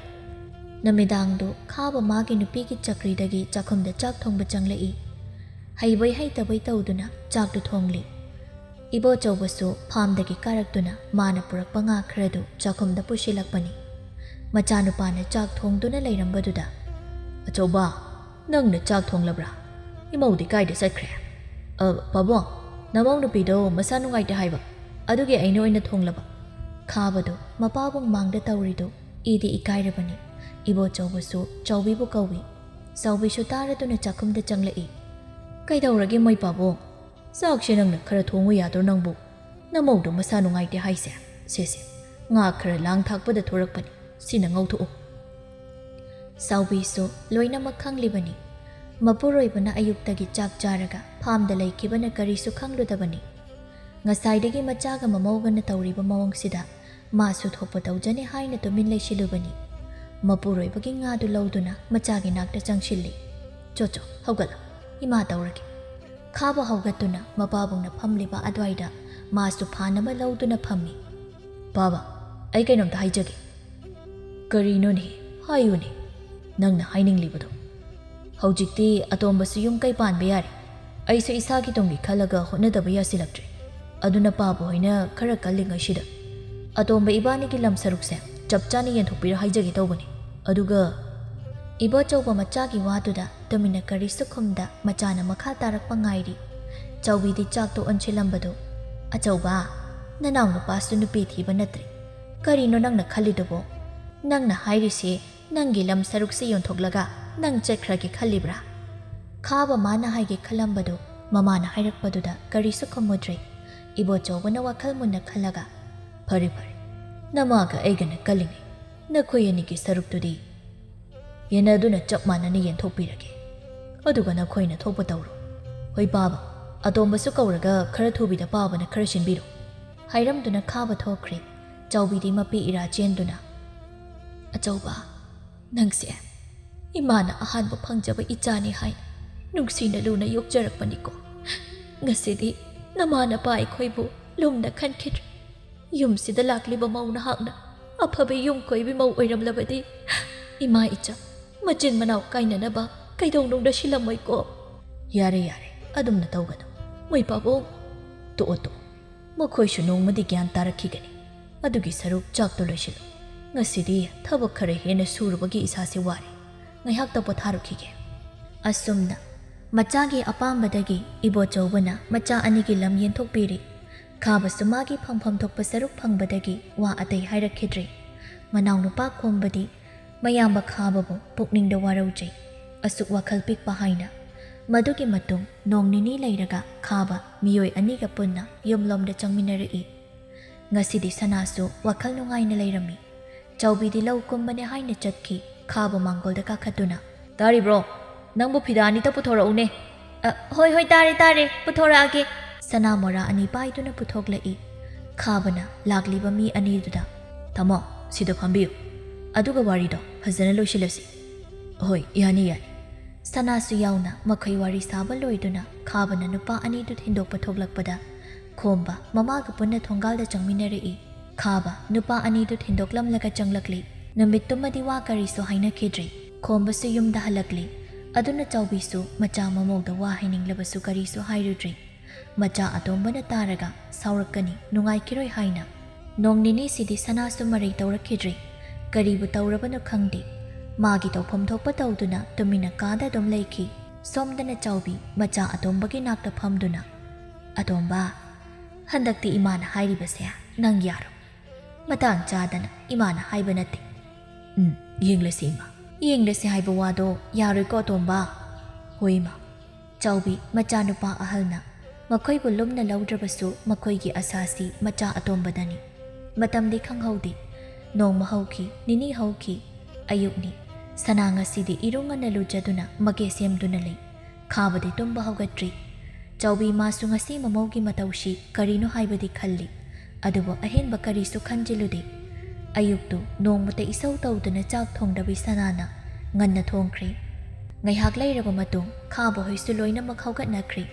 ꯅꯨꯃꯤꯗꯥꯡꯗꯨ ꯈꯥꯕ ꯃꯥꯒꯤ ꯅꯨꯄꯤꯒꯤ ꯆꯀ꯭ꯔꯤꯗꯒꯤ ꯆꯥꯛꯈꯨꯝꯗ ꯆꯥꯛ ꯊꯣꯡꯕ ꯆꯪꯂꯛꯏ꯫ ꯍꯩꯕꯣꯏ ꯍꯩꯇꯕꯣꯏ ꯇꯧꯗꯨꯅ ꯆꯥꯛꯇꯨ ꯊꯣꯡꯂꯤ꯫ ꯏꯕꯣꯆꯧꯕꯁꯨ ꯐꯥꯝꯗꯒꯤ ꯀꯥꯔꯛꯇꯨꯅ ꯃꯥꯅ ꯄꯨꯔꯛꯄ ꯉꯥ ꯈꯔꯗꯨ ꯆꯥꯛꯈꯨꯝꯗ ꯄꯨꯁꯤꯜꯂꯛꯄꯅꯤ꯫ ꯃꯆꯥꯅꯨꯄꯥꯅ ꯆꯥꯛ ꯊꯣꯡꯗꯨꯅ ꯂꯩꯔꯝꯕꯗꯨꯗ, "ꯑꯆꯧꯕ, ꯅꯪꯅ ꯆꯥꯛ ꯊꯣꯡꯂꯕ꯭ꯔꯥ? ꯏꯃꯧꯗꯤ ꯀꯥꯏꯗ ꯆꯠꯈ꯭ꯔꯦ?" "ꯑ, ꯄꯥꯕꯨꯡ, ꯅꯃꯧ ꯅꯨꯄꯤꯗꯣ ꯃꯁꯥ ꯅꯨꯡꯉꯥꯏꯇꯦ ꯍꯥꯏꯕ, ꯑꯗꯨꯒꯤ ꯑꯩꯅ ꯑꯣꯏꯅ ꯊꯣꯡꯂꯕ"꯫ ꯈꯥꯕꯗꯨ ꯃꯄꯥꯕꯨꯡ ꯃꯥꯡꯗ ꯇꯧꯔꯤꯗꯨ ꯏꯗꯤ ꯏꯀꯥꯏꯔꯕꯅꯤ꯫ ꯏꯕꯣꯆꯧꯕꯁꯨ ꯆꯥꯎꯕꯤꯕꯨ ꯀꯧꯏ꯫ ꯆꯥꯎꯕꯤꯁꯨ ꯇꯥꯔꯗꯨꯅ ꯆꯥꯛꯈꯨꯝꯗ ꯆꯪꯂꯛꯏ꯫ "ꯀꯩꯗꯧꯔꯒꯦ ꯃꯣꯏ ꯄꯥꯕꯨꯡ? ꯆꯥꯛꯁꯦ ꯅꯪꯅ ꯈꯔ ꯊꯣꯡꯉꯨ ꯌꯥꯗ꯭ꯔꯣ ꯅꯪꯕꯨ? ꯅꯃꯧꯗꯣ ꯃꯁꯥ ꯅꯨꯡꯉꯥꯏꯇꯦ ꯍꯥꯏꯁꯦ꯫ ꯁꯦ, ꯁꯦ, ꯉꯥ ꯈꯔ ꯂꯥꯡ ꯊꯥꯛꯄꯗ ꯊꯣꯔꯛꯄꯅꯤ꯫ ꯁꯤꯅ ꯉꯧꯊꯣꯛꯎ"꯫ ꯆꯥꯎꯕꯤꯁꯨ ꯂꯣꯏꯅꯃꯛ ꯈꯪꯂꯤꯕꯅꯤ꯫ ꯃꯄꯨꯔꯣꯏꯕꯅ ꯑꯌꯨꯛꯇꯒꯤ ꯆꯥꯛ ꯆꯥꯔꯒ ꯐꯥꯝꯗ ꯂꯩꯈꯤꯕꯅ ꯀꯔꯤꯁꯨ ꯈꯪꯂꯨꯗꯕꯅꯤ꯫ ꯉꯁꯥꯏꯗꯒꯤ ꯃꯆꯥꯒ ꯃꯃꯧꯒꯅ ꯇꯧꯔꯤꯕ ꯃꯑꯣꯡꯁꯤꯗ ꯃꯥꯁꯨ ꯊꯣꯛꯄ ꯇꯧꯖꯅꯤ ꯍꯥꯏꯅ ꯇꯨꯃꯤꯟ ꯂꯩꯁꯤꯜꯂꯨꯕꯅꯤ꯫ ꯃꯄꯨꯔꯣꯏꯕꯒꯤ ꯉꯥꯗꯨ ꯂꯧꯗꯨꯅ ꯃꯆꯥꯒꯤ ꯅꯥꯛꯇ ꯆꯪꯁꯤꯜꯂꯤ꯫ "ꯆꯣ, ꯆꯣ, ꯍꯧꯒꯠꯂꯣ, ꯏꯃꯥ ꯇꯧꯔꯒꯦ"꯫ ꯈꯥꯕ ꯍꯧꯒꯠꯇꯨꯅ ꯃꯄꯥꯕꯨꯡꯅ ꯐꯝꯂꯤꯕ ꯑꯗꯨꯋꯥꯏꯗ ꯃꯥꯁꯨ ꯐꯥꯟ ꯑꯃ ꯂꯧꯗꯨꯅ ꯐꯝꯃꯤ꯫ "ꯄꯥꯕ, ꯑꯩ ꯀꯩꯅꯣꯝꯇ ꯍꯥꯏꯖꯒꯦ꯫" "ꯀꯔꯤꯅꯣꯅꯦ? ꯍꯥꯏꯌꯨꯅꯦ, ꯅꯪꯅ ꯍꯥꯏꯅꯤꯡꯂꯤꯕꯗꯣ꯫" "ꯍꯧꯖꯤꯛꯇꯤ ꯑꯇꯣꯝꯕꯁꯨ ꯌꯨꯝ ꯀꯩ ꯄꯥꯟꯕ ꯌꯥꯔꯦ꯫ ꯑꯩꯁꯨ ꯏꯁꯥꯒꯤ ꯇꯨꯡꯒꯤ ꯈꯜꯂꯒ ꯍꯣꯠꯅꯗꯕ ꯌꯥꯁꯤꯜꯂꯛꯇ꯭ꯔꯦ꯫ ꯑꯗꯨꯅ ꯄꯥꯕ ꯍꯣꯏꯅ ꯈꯔ ꯀꯜꯂꯤꯉꯩꯁꯤꯗ ꯑꯇꯣꯝꯕ ꯏꯕꯥꯅꯤꯒꯤ ꯂꯝ ꯁꯔꯨꯛꯁꯦ ꯆꯞ ꯆꯥꯅ ꯌꯦꯟꯊꯣꯛꯄꯤꯔꯣ ꯍꯥꯏꯖꯒꯦ ꯇꯧꯕꯅꯤ꯫ ꯑꯗꯨꯒ" ꯏꯕꯣꯆꯧꯕ ꯃꯆꯥꯒꯤ ꯋꯥꯗꯨꯗ ꯇꯨꯃꯤꯟꯅ ꯀꯔꯤꯁꯨ ꯈꯨꯝꯗ ꯃꯆꯥꯅ ꯃꯈꯥ ꯇꯥꯔꯛꯄ ꯉꯥꯏꯔꯤ꯫ ꯆꯥꯎꯕꯤꯗꯤ ꯆꯥꯛꯇꯣ ꯑꯣꯟꯁꯤꯜꯂꯝꯕꯗꯣ, "ꯑꯆꯧꯕ, ꯅꯅꯥꯎ ꯅꯨꯄꯥꯁꯨ ꯅꯨꯄꯤ ꯊꯤꯕ ꯅꯠꯇ꯭ꯔꯤ꯫ ꯀꯔꯤꯅꯣ ꯅꯪꯅ ꯈꯜꯂꯤꯗꯨꯕꯣ? ꯅꯪꯅ ꯍꯥꯏꯔꯤꯁꯦ ꯅꯪꯒꯤ ꯂꯝ ꯁꯔꯨꯛꯁꯦ ꯌꯣꯟꯊꯣꯛꯂꯒ ꯅꯪ ꯆꯠꯈ꯭ꯔꯒꯦ ꯈꯜꯂꯤꯕ꯭ꯔꯥ?" ꯈꯥꯕ ꯃꯥꯅ ꯍꯥꯏꯒꯦ ꯈꯜꯂꯝꯕꯗꯣ ꯃꯃꯥꯅ ꯍꯥꯏꯔꯛꯄꯗꯨꯗ ꯀꯔꯤꯁꯨ ꯈꯨꯝꯃꯨꯗ꯭ꯔꯦ꯫ ꯏꯕꯣꯆꯧꯕꯅ ꯋꯥꯈꯜ ꯃꯨꯟꯅ ꯈꯜꯂꯒ, "ꯐꯔꯦ ꯐꯔꯦ, ꯅꯃꯥꯒ ꯑꯩꯒꯅ ꯀꯜꯂꯤꯉꯩ ꯅꯈꯣꯏ ꯑꯅꯤꯒꯤ ꯁꯔꯨꯛꯇꯨꯗꯤ ꯌꯦꯟꯅꯗꯨꯅ ꯆꯞ ꯃꯥꯟꯅꯅ ꯌꯦꯟꯊꯣꯛꯄꯤꯔꯒꯦ꯫ ꯑꯗꯨꯒ ꯅꯈꯣꯏꯅ ꯊꯣꯛꯄ ꯇꯧꯔꯣ꯫ ꯍꯣꯏ ꯄꯥꯕ, ꯑꯇꯣꯝꯕꯁꯨ ꯀꯧꯔꯒ ꯈꯔ ꯊꯨꯕꯤꯗ ꯄꯥꯕꯅ ꯈꯔ ꯁꯤꯟꯕꯤꯔꯣ꯫" ꯍꯥꯏꯔꯝꯗꯨꯅ ꯈꯥꯕ ꯊꯣꯛꯈ꯭ꯔꯦ꯫ ꯆꯥꯎꯕꯤꯗꯤ ꯃꯄꯤ ꯏꯔꯥ ꯆꯦꯟꯗꯨꯅ, "ꯑꯆꯧꯕ, ꯅꯪꯁꯦ ꯏꯃꯥꯅ ꯑꯍꯥꯟꯕ ꯐꯪꯖꯕ ꯏꯆꯥꯅꯤ ꯍꯥꯏꯅ ꯅꯨꯡꯁꯤꯅ ꯂꯨꯅ ꯌꯣꯛꯆꯔꯛꯄꯅꯤꯀꯣ꯫ ꯉꯁꯤꯗꯤ ꯅꯃꯥ ꯅꯄꯥ ꯑꯩꯈꯣꯏꯕꯨ ꯂꯨꯝꯅ ꯈꯟꯈꯤꯗ꯭ꯔꯦ꯫ ꯌꯨꯝꯁꯤꯗ ꯂꯥꯛꯂꯤꯕ ꯃꯧ ꯅꯍꯥꯛꯅ ꯑꯐꯕ ꯌꯨꯝ ꯀꯣꯏꯕꯤ ꯃꯧ ꯑꯣꯏꯔꯝꯂꯕꯗꯤ ꯏꯃꯥ ꯏꯆꯥ ꯃꯆꯤꯟ ꯃꯅꯥꯎ ꯀꯥꯏꯅꯅꯕ ꯀꯩꯗꯧꯅꯨꯡꯗ ꯁꯤꯜꯂꯝꯃꯣꯏꯀꯣ꯫" "ꯌꯥꯔꯦ, ꯌꯥꯔꯦ, ꯑꯗꯨꯝꯅ ꯇꯧꯒꯅꯨ꯫ ꯃꯣꯏ ꯄꯥꯕꯨꯡ, ꯇꯣꯛꯑꯣ, ꯇꯣꯛꯑꯣ꯫ ꯃꯈꯣꯏꯁꯨ ꯅꯣꯡꯃꯗꯤ ꯒ꯭ꯌꯥꯟ ꯇꯥꯔꯛꯈꯤꯒꯅꯤ꯫ ꯑꯗꯨꯒꯤ ꯁꯔꯨꯛ ꯆꯥꯛꯇꯣ ꯂꯣꯏꯁꯤꯜꯂꯨ꯫ ꯉꯁꯤꯗꯤ ꯊꯕꯛ ꯈꯔ ꯍꯦꯟꯅ ꯁꯨꯔꯨꯕꯒꯤ ꯏꯁꯥꯁꯦ ꯋꯥꯔꯦ꯫ ꯉꯥꯏꯍꯥꯛꯇ ꯄꯣꯊꯥꯔꯨꯈꯤꯒꯦ꯫" ꯑꯁꯨꯝꯅ ꯃꯆꯥꯒꯤ ꯑꯄꯥꯝꯕꯗꯒꯤ ꯏꯕꯣꯆꯧꯕꯅ ꯃꯆꯥ ꯑꯅꯤꯒꯤ ꯂꯝ ꯌꯦꯟꯊꯣꯛꯄꯤꯔꯤ꯫ ꯈꯥꯕꯁꯨ ꯃꯥꯒꯤ ꯐꯪꯐꯝ ꯊꯣꯛꯄ ꯁꯔꯨꯛ ꯐꯪꯕꯗꯒꯤ ꯋꯥ ꯑꯇꯩ ꯍꯥꯏꯔꯛꯈꯤꯗ꯭ꯔꯦ꯫ ꯃꯅꯥꯎꯅꯨꯄꯥ ꯈꯣꯝꯕꯗꯤ ꯃꯌꯥꯝꯕ ꯈꯥꯕꯕꯨ ꯄꯨꯛꯅꯤꯡꯗ ꯋꯥꯔꯧꯖꯩ꯫ ꯑꯁꯨꯛ ꯋꯥꯈꯜ ꯄꯤꯛꯄ ꯍꯥꯏꯅ꯫ ꯃꯗꯨꯒꯤ ꯃꯇꯨꯡ ꯅꯣꯡ ꯅꯤꯅꯤ ꯂꯩꯔꯒ ꯈꯥꯕ ꯃꯤꯑꯣꯏ ꯑꯅꯤꯒ ꯄꯨꯟꯅ ꯌꯨꯝꯂꯣꯝꯗ ꯆꯪꯃꯤꯟꯅꯔꯛꯏ꯫ ꯉꯁꯤꯗꯤ ꯁꯅꯥꯁꯨ ꯋꯥꯈꯜ ꯅꯨꯡꯉꯥꯏꯅ ꯂꯩꯔꯝꯃꯤ꯫ ꯆꯥꯎꯕꯤꯗꯤ ꯂꯧ ꯀꯨꯝꯕꯅꯦ ꯍꯥꯏꯅ ꯆꯠꯈꯤ꯫ ꯈꯥꯕ ꯃꯥꯡꯒꯣꯜꯗ ꯀꯥꯈꯠꯇꯨꯅ, "ꯇꯥꯔꯤꯕ꯭ꯔꯣ? ꯅꯪꯕꯨ ꯐꯤꯗꯥ ꯑꯅꯤꯇ ꯄꯨꯊꯣꯔꯛꯎꯅꯦ꯫" "ꯑ, ꯍꯣꯏ, ꯍꯣꯏ, ꯇꯥꯔꯦ, ꯇꯥꯔꯦ, ꯄꯨꯊꯣꯔꯛꯑꯒꯦ꯫" ꯁꯅꯥ ꯃꯣꯔꯥ ꯑꯅꯤ ꯄꯥꯏꯗꯨꯅ ꯄꯨꯊꯣꯛꯂꯛꯏ꯫ ꯈꯥꯕꯅ ꯂꯥꯛꯂꯤꯕ ꯃꯤ ꯑꯅꯤꯗꯨꯗ, "ꯊꯝꯃꯣ, ꯁꯤꯗ ꯐꯝꯕꯤꯌꯨ꯫ ꯑꯗꯨꯒ ꯋꯥꯔꯤꯗꯣ ꯐꯖꯅ ꯂꯣꯏꯁꯤꯜꯂꯁꯤ꯫" "ꯍꯣꯏ, ꯌꯥꯅꯤ, ꯌꯥꯅꯤ꯫" ꯁꯅꯥꯁꯨ ꯌꯥꯎꯅ ꯃꯈꯣꯏ ꯋꯥꯔꯤ ꯁꯥꯕ ꯂꯣꯏꯗꯨꯅ ꯈꯥꯕꯅ ꯅꯨꯄꯥ ꯑꯅꯤꯗꯨ ꯊꯤꯟꯗꯣꯛꯄ ꯊꯣꯛꯂꯛꯄꯗ ꯈꯣꯝꯕ ꯃꯃꯥꯒ ꯄꯨꯟꯅ ꯊꯣꯡꯒꯥꯜꯗ ꯆꯪꯃꯤꯟꯅꯔꯛꯏ꯫ ꯈꯥꯕ ꯅꯨꯄꯥ ꯑꯅꯤꯗꯨ ꯊꯤꯟꯗꯣꯛꯂꯝꯂꯒ ꯆꯪꯂꯛꯂꯤ꯫ ꯅꯨꯃꯤꯠꯇꯨꯃꯗꯤ ꯋꯥ ꯀꯔꯤꯁꯨ ꯍꯥꯏꯅꯈꯤꯗ꯭ꯔꯤ꯫ ꯈꯣꯝꯕꯁꯨ ꯌꯨꯝꯗ ꯍꯜꯂꯛꯂꯤ꯫ ꯑꯗꯨꯅ ꯆꯥꯎꯕꯤꯁꯨ ꯃꯆꯥ ꯃꯃꯧꯗ ꯋꯥ ꯍꯥꯏꯅꯤꯡꯂꯕꯁꯨ ꯀꯔꯤꯁꯨ ꯍꯥꯏꯔꯨꯗ꯭ꯔꯤ꯫ ꯃꯆꯥ ꯑꯇꯣꯝꯕꯅ ꯇꯥꯔꯒ ꯁꯥꯎꯔꯛꯀꯅꯤ, ꯅꯨꯡꯉꯥꯏꯈꯤꯔꯣꯏ ꯍꯥꯏꯅ꯫ ꯅꯣꯡ ꯅꯤꯅꯤꯁꯤꯗꯤ ꯁꯅꯥꯁꯨ ꯃꯔꯩ ꯇꯧꯔꯛꯈꯤꯗ꯭ꯔꯤ꯫ ꯀꯔꯤꯕꯨ ꯇꯧꯔꯕꯅꯣ ꯈꯪꯗꯦ꯫ ꯃꯥꯒꯤ ꯇꯧꯐꯝ ꯊꯣꯛꯄ ꯇꯧꯗꯨꯅ ꯇꯨꯃꯤꯟꯅ ꯀꯥꯗ ꯑꯗꯨꯝ ꯂꯩꯈꯤ꯫ ꯁꯣꯝꯗꯅ ꯆꯥꯎꯕꯤ ꯃꯆꯥ ꯑꯇꯣꯝꯕꯒꯤ ꯅꯥꯛꯇ ꯐꯝꯗꯨꯅ, "ꯑꯇꯣꯝꯕ, ꯍꯟꯗꯛꯇꯤ ꯏꯃꯥꯅ ꯍꯥꯏꯔꯤꯕꯁꯦ ꯅꯪ ꯌꯥꯔꯣ꯫ ꯃꯇꯥꯡ ꯆꯥꯗꯅ ꯏꯃꯥꯅ ꯍꯥꯏꯕ ꯅꯠꯇꯦ꯫" "ꯎꯝ, ꯌꯦꯡꯂꯁꯤ ꯏꯃꯥ꯫" "ꯌꯦꯡꯂꯁꯤ ꯍꯥꯏꯕ ꯋꯥꯗꯣ ꯌꯥꯔꯣꯏꯀꯣ ꯑꯇꯣꯝꯕ?" "ꯍꯣꯏ ꯏꯃꯥ꯫" ꯆꯥꯎꯕꯤ ꯃꯆꯥꯅꯨꯄꯥ ꯑꯍꯜꯅ ꯃꯈꯣꯏꯕꯨ ꯂꯨꯝꯅ ꯂꯧꯗ꯭ꯔꯕꯁꯨ ꯃꯈꯣꯏꯒꯤ ꯑꯁꯥꯁꯤ ꯃꯆꯥ ꯑꯇꯣꯝꯕꯗꯅꯤ꯫ ꯃꯇꯝꯗꯤ ꯈꯪꯍꯧꯗꯦ꯫ ꯅꯣꯡꯃ ꯍꯧꯈꯤ, ꯅꯤꯅꯤ ꯍꯧꯈꯤ꯫ ꯑꯌꯨꯛꯅꯤ꯫ ꯁꯅꯥ ꯉꯁꯤꯗꯤ ꯏꯔꯨ ꯉꯟꯅ ꯂꯨꯖꯗꯨꯅ ꯃꯀꯦ ꯁꯦꯝꯗꯨꯅ ꯂꯩ꯫ ꯈꯥꯕꯗꯤ ꯇꯨꯝꯕ ꯍꯧꯒꯠꯇ꯭ꯔꯤ꯫ ꯆꯥꯎꯕꯤ ꯃꯥꯁꯨ ꯉꯁꯤ ꯃꯃꯧꯒꯤ ꯃꯇꯧꯁꯤ ꯀꯔꯤꯅꯣ ꯍꯥꯏꯕꯗꯤ ꯈꯜꯂꯤ꯫ ꯑꯗꯨꯕꯨ ꯑꯍꯦꯟꯕ ꯀꯔꯤꯁꯨ ꯈꯟꯖꯤꯜꯂꯨꯗꯦ꯫ ꯑꯌꯨꯛꯇꯨ ꯅꯣꯡꯃꯇ ꯏꯁꯧ ꯇꯧꯗꯅ ꯆꯥꯛ ꯊꯣꯡꯗꯕꯤ ꯁꯅꯥꯅ ꯉꯟꯅ ꯊꯣꯡꯈ꯭ꯔꯦ꯫ ꯉꯥꯏꯍꯥꯛ ꯂꯩꯔꯕ ꯃꯇꯨꯡ ꯈꯥꯕ ꯍꯣꯏꯁꯨ ꯂꯣꯏꯅꯃꯛ ꯍꯧꯒꯠꯅꯈ꯭ꯔꯦ꯫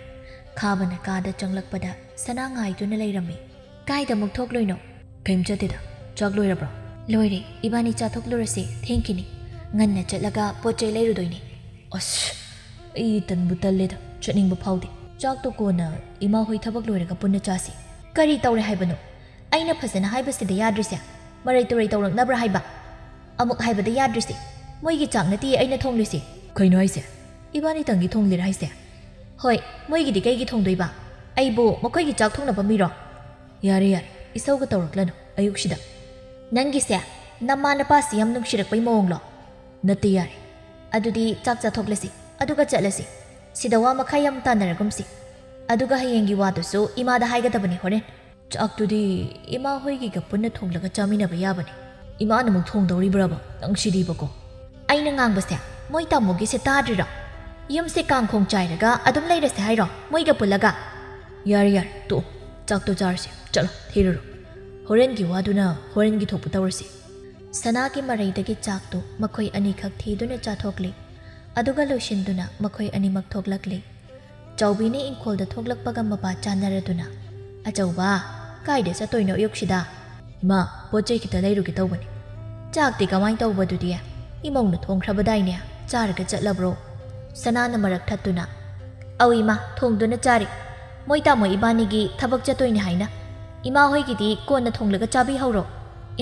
ꯈꯥꯕꯅ ꯀꯥꯗ ꯆꯪꯂꯛꯄꯗ ꯁꯅꯥ ꯉꯥꯏꯗꯨꯅ ꯂꯩꯔꯝꯃꯤ꯫ "ꯀꯥꯏꯗ ꯑꯃꯨꯛ ꯊꯣꯛꯂꯣꯏꯅꯣ?" "ꯀꯩꯝ ꯆꯠꯇꯦꯗ꯫ ꯆꯥꯛ ꯂꯣꯏꯔꯕ꯭ꯔꯣ?" "ꯂꯣꯏꯔꯦ, ꯏꯕꯥꯅꯤ ꯆꯥꯊꯣꯛꯂꯨꯔꯁꯦ, ꯊꯦꯡꯈꯤꯅꯤ꯫ ꯉꯟꯅ ꯆꯠꯂꯒ ꯄꯣꯠ ꯆꯩ ꯂꯩꯔꯨꯗꯣꯏꯅꯦ꯫" "ꯑꯁ, ꯑꯩ ꯇꯟꯕꯨ ꯇꯜꯂꯦꯗ, ꯆꯠꯅꯤꯡꯕ ꯐꯥꯎꯗꯦ꯫ ꯆꯥꯛꯇꯣ ꯀꯣꯟꯅ ꯏꯃꯥ ꯍꯣꯏ ꯊꯕꯛ ꯂꯣꯏꯔꯒ ꯄꯨꯟꯅ ꯆꯥꯁꯤ꯫" "ꯀꯔꯤ ꯇꯧꯔꯦ ꯍꯥꯏꯕꯅꯣ? ꯑꯩꯅ ꯐꯖꯅ ꯍꯥꯏꯕꯁꯤꯗ ꯌꯥꯗ꯭ꯔꯤꯁꯦ ꯃꯔꯩ ꯇꯨꯔꯩ ꯇꯧꯔꯛꯅꯕ꯭ꯔꯥ ꯍꯥꯏꯕ? ꯑꯃꯨꯛ ꯍꯥꯏꯕꯗ ꯌꯥꯗ꯭ꯔꯤꯁꯦ ꯃꯣꯏꯒꯤ ꯆꯥꯛ ꯅꯠꯇꯤꯌꯦ ꯑꯩꯅ ꯊꯣꯡꯂꯤꯁꯦ꯫" "ꯀꯩꯅꯣ ꯍꯥꯏꯁꯦ? ꯏꯕꯥꯅꯤꯇꯪꯒꯤ ꯊꯣꯡꯂꯤꯔ ꯍꯥꯏꯁꯦ?" "ꯍꯣꯏ, ꯃꯣꯏꯒꯤꯗꯤ ꯀꯩꯒꯤ ꯊꯣꯡꯗꯣꯏꯕ? ꯑꯩꯕꯨ ꯃꯈꯣꯏꯒꯤ ꯆꯥꯛ ꯊꯣꯡꯅꯕ ꯃꯤꯔꯣ?" "ꯌꯥꯔꯦ ꯌꯥꯔꯦ, ꯏꯁꯧꯒ ꯇꯧꯔꯛꯂꯅꯨ ꯑꯌꯨꯛꯁꯤꯗ꯫" "ꯅꯪꯒꯤꯁꯦ ꯅꯃꯥ ꯅꯄꯥꯁꯤ ꯌꯥꯝ ꯅꯨꯡꯁꯤꯔꯛꯄꯩ ꯃꯑꯣꯡꯂꯣ?" "ꯅꯠꯇꯦ, ꯌꯥꯔꯦ꯫" "ꯑꯗꯨꯗꯤ ꯆꯥꯛ ꯆꯥꯊꯣꯛꯂꯁꯤ, ꯑꯗꯨꯒ ꯆꯠꯂꯁꯤ꯫ ꯁꯤꯗ ꯋꯥ ꯃꯈꯥ ꯌꯥꯝ ꯇꯥꯟꯅꯔꯒꯨꯝꯁꯤ꯫ ꯑꯗꯨꯒ ꯍꯌꯦꯡꯒꯤ ꯋꯥꯗꯨꯁꯨ ꯏꯃꯥꯗ ꯍꯥꯏꯒꯗꯕꯅꯤ ꯍꯣꯔꯦꯟ꯫" "ꯆꯥꯛꯇꯨꯗꯤ ꯏꯃꯥ ꯍꯣꯏꯒꯤꯒ ꯄꯨꯟꯅ ꯊꯣꯡꯂꯒ ꯆꯥꯃꯤꯟꯅꯕ ꯌꯥꯕꯅꯤ꯫" "ꯏꯃꯥꯅ ꯑꯃꯨꯛ ꯊꯣꯡꯗꯧꯔꯤꯕ꯭ꯔꯕ? ꯅꯪ ꯁꯤꯗꯤꯕꯀꯣ꯫" "ꯑꯩꯅ ꯉꯥꯡꯕꯁꯦ ꯃꯣꯏ ꯇꯥꯃꯣꯒꯤꯁꯦ ꯇꯥꯗ꯭ꯔꯤꯔꯣ? ꯌꯨꯝꯁꯦ ꯀꯥꯡꯈꯣꯡ ꯆꯥꯏꯔꯒ ꯑꯗꯨꯝ ꯂꯩꯔꯁꯦ ꯍꯥꯏꯔꯣ ꯃꯣꯏꯒ ꯄꯨꯜꯂꯒ?" "ꯌꯥꯔꯦ ꯌꯥꯔꯦ, ꯇꯣꯛꯑꯣ꯫ ꯆꯥꯛꯇꯣ ꯆꯥꯔꯁꯤ, ꯆꯠꯂꯣ, ꯊꯤꯔꯨꯔꯣ꯫ ꯍꯣꯔꯦꯟꯒꯤ ꯋꯥꯗꯨꯅ ꯍꯣꯔꯦꯟꯒꯤ ꯊꯣꯛꯄ ꯇꯧꯔꯁꯤ꯫" ꯁꯅꯥꯒꯤ ꯃꯔꯩꯗꯒꯤ ꯆꯥꯛꯇꯨ ꯃꯈꯣꯏ ꯑꯅꯤꯈꯛ ꯊꯤꯗꯨꯅ ꯆꯥꯊꯣꯛꯂꯤ꯫ ꯑꯗꯨꯒ ꯂꯣꯏꯁꯤꯟꯗꯨꯅ ꯃꯈꯣꯏ ꯑꯅꯤꯃꯛ ꯊꯣꯛꯂꯛꯂꯤ꯫ ꯆꯥꯎꯕꯤꯅ ꯏꯪꯈꯣꯜꯗ ꯊꯣꯛꯂꯛꯄꯒ ꯃꯄꯥ ꯆꯥꯟꯅꯔꯗꯨꯅ, "ꯑꯆꯧꯕ, ꯀꯥꯏꯗ ꯆꯠꯇꯣꯏꯅꯣ ꯑꯌꯨꯛꯁꯤꯗ?" "ꯏꯃꯥ, ꯄꯣꯠ ꯆꯩ ꯈꯤꯇ ꯂꯩꯔꯨꯒꯦ ꯇꯧꯕꯅꯦ꯫ ꯆꯥꯛꯇꯤ ꯀꯃꯥꯏꯅ ꯇꯧꯕꯗꯨꯗꯤ? ꯏꯃꯧꯅ ꯊꯣꯡꯈ꯭ꯔꯕꯗꯥꯏꯅꯦ? ꯆꯥꯔꯒ ꯆꯠꯂꯕ꯭ꯔꯣ?" ꯁꯅꯥꯅ ꯃꯔꯛ ꯊꯠꯇꯨꯅ, "ꯑꯧ ꯏꯃꯥ, ꯊꯣꯡꯗꯨꯅ ꯆꯥꯔꯤ꯫ ꯃꯣꯏ ꯇꯥꯃꯣ ꯏꯕꯥꯅꯤꯒꯤ ꯊꯕꯛ ꯆꯠꯇꯣꯏꯅꯦ ꯍꯥꯏꯅ꯫ ꯏꯃꯥ ꯍꯣꯏꯒꯤꯗꯤ ꯀꯣꯟꯅ ꯊꯣꯡꯂꯒ ꯆꯥꯕꯤꯍꯧꯔꯣ꯫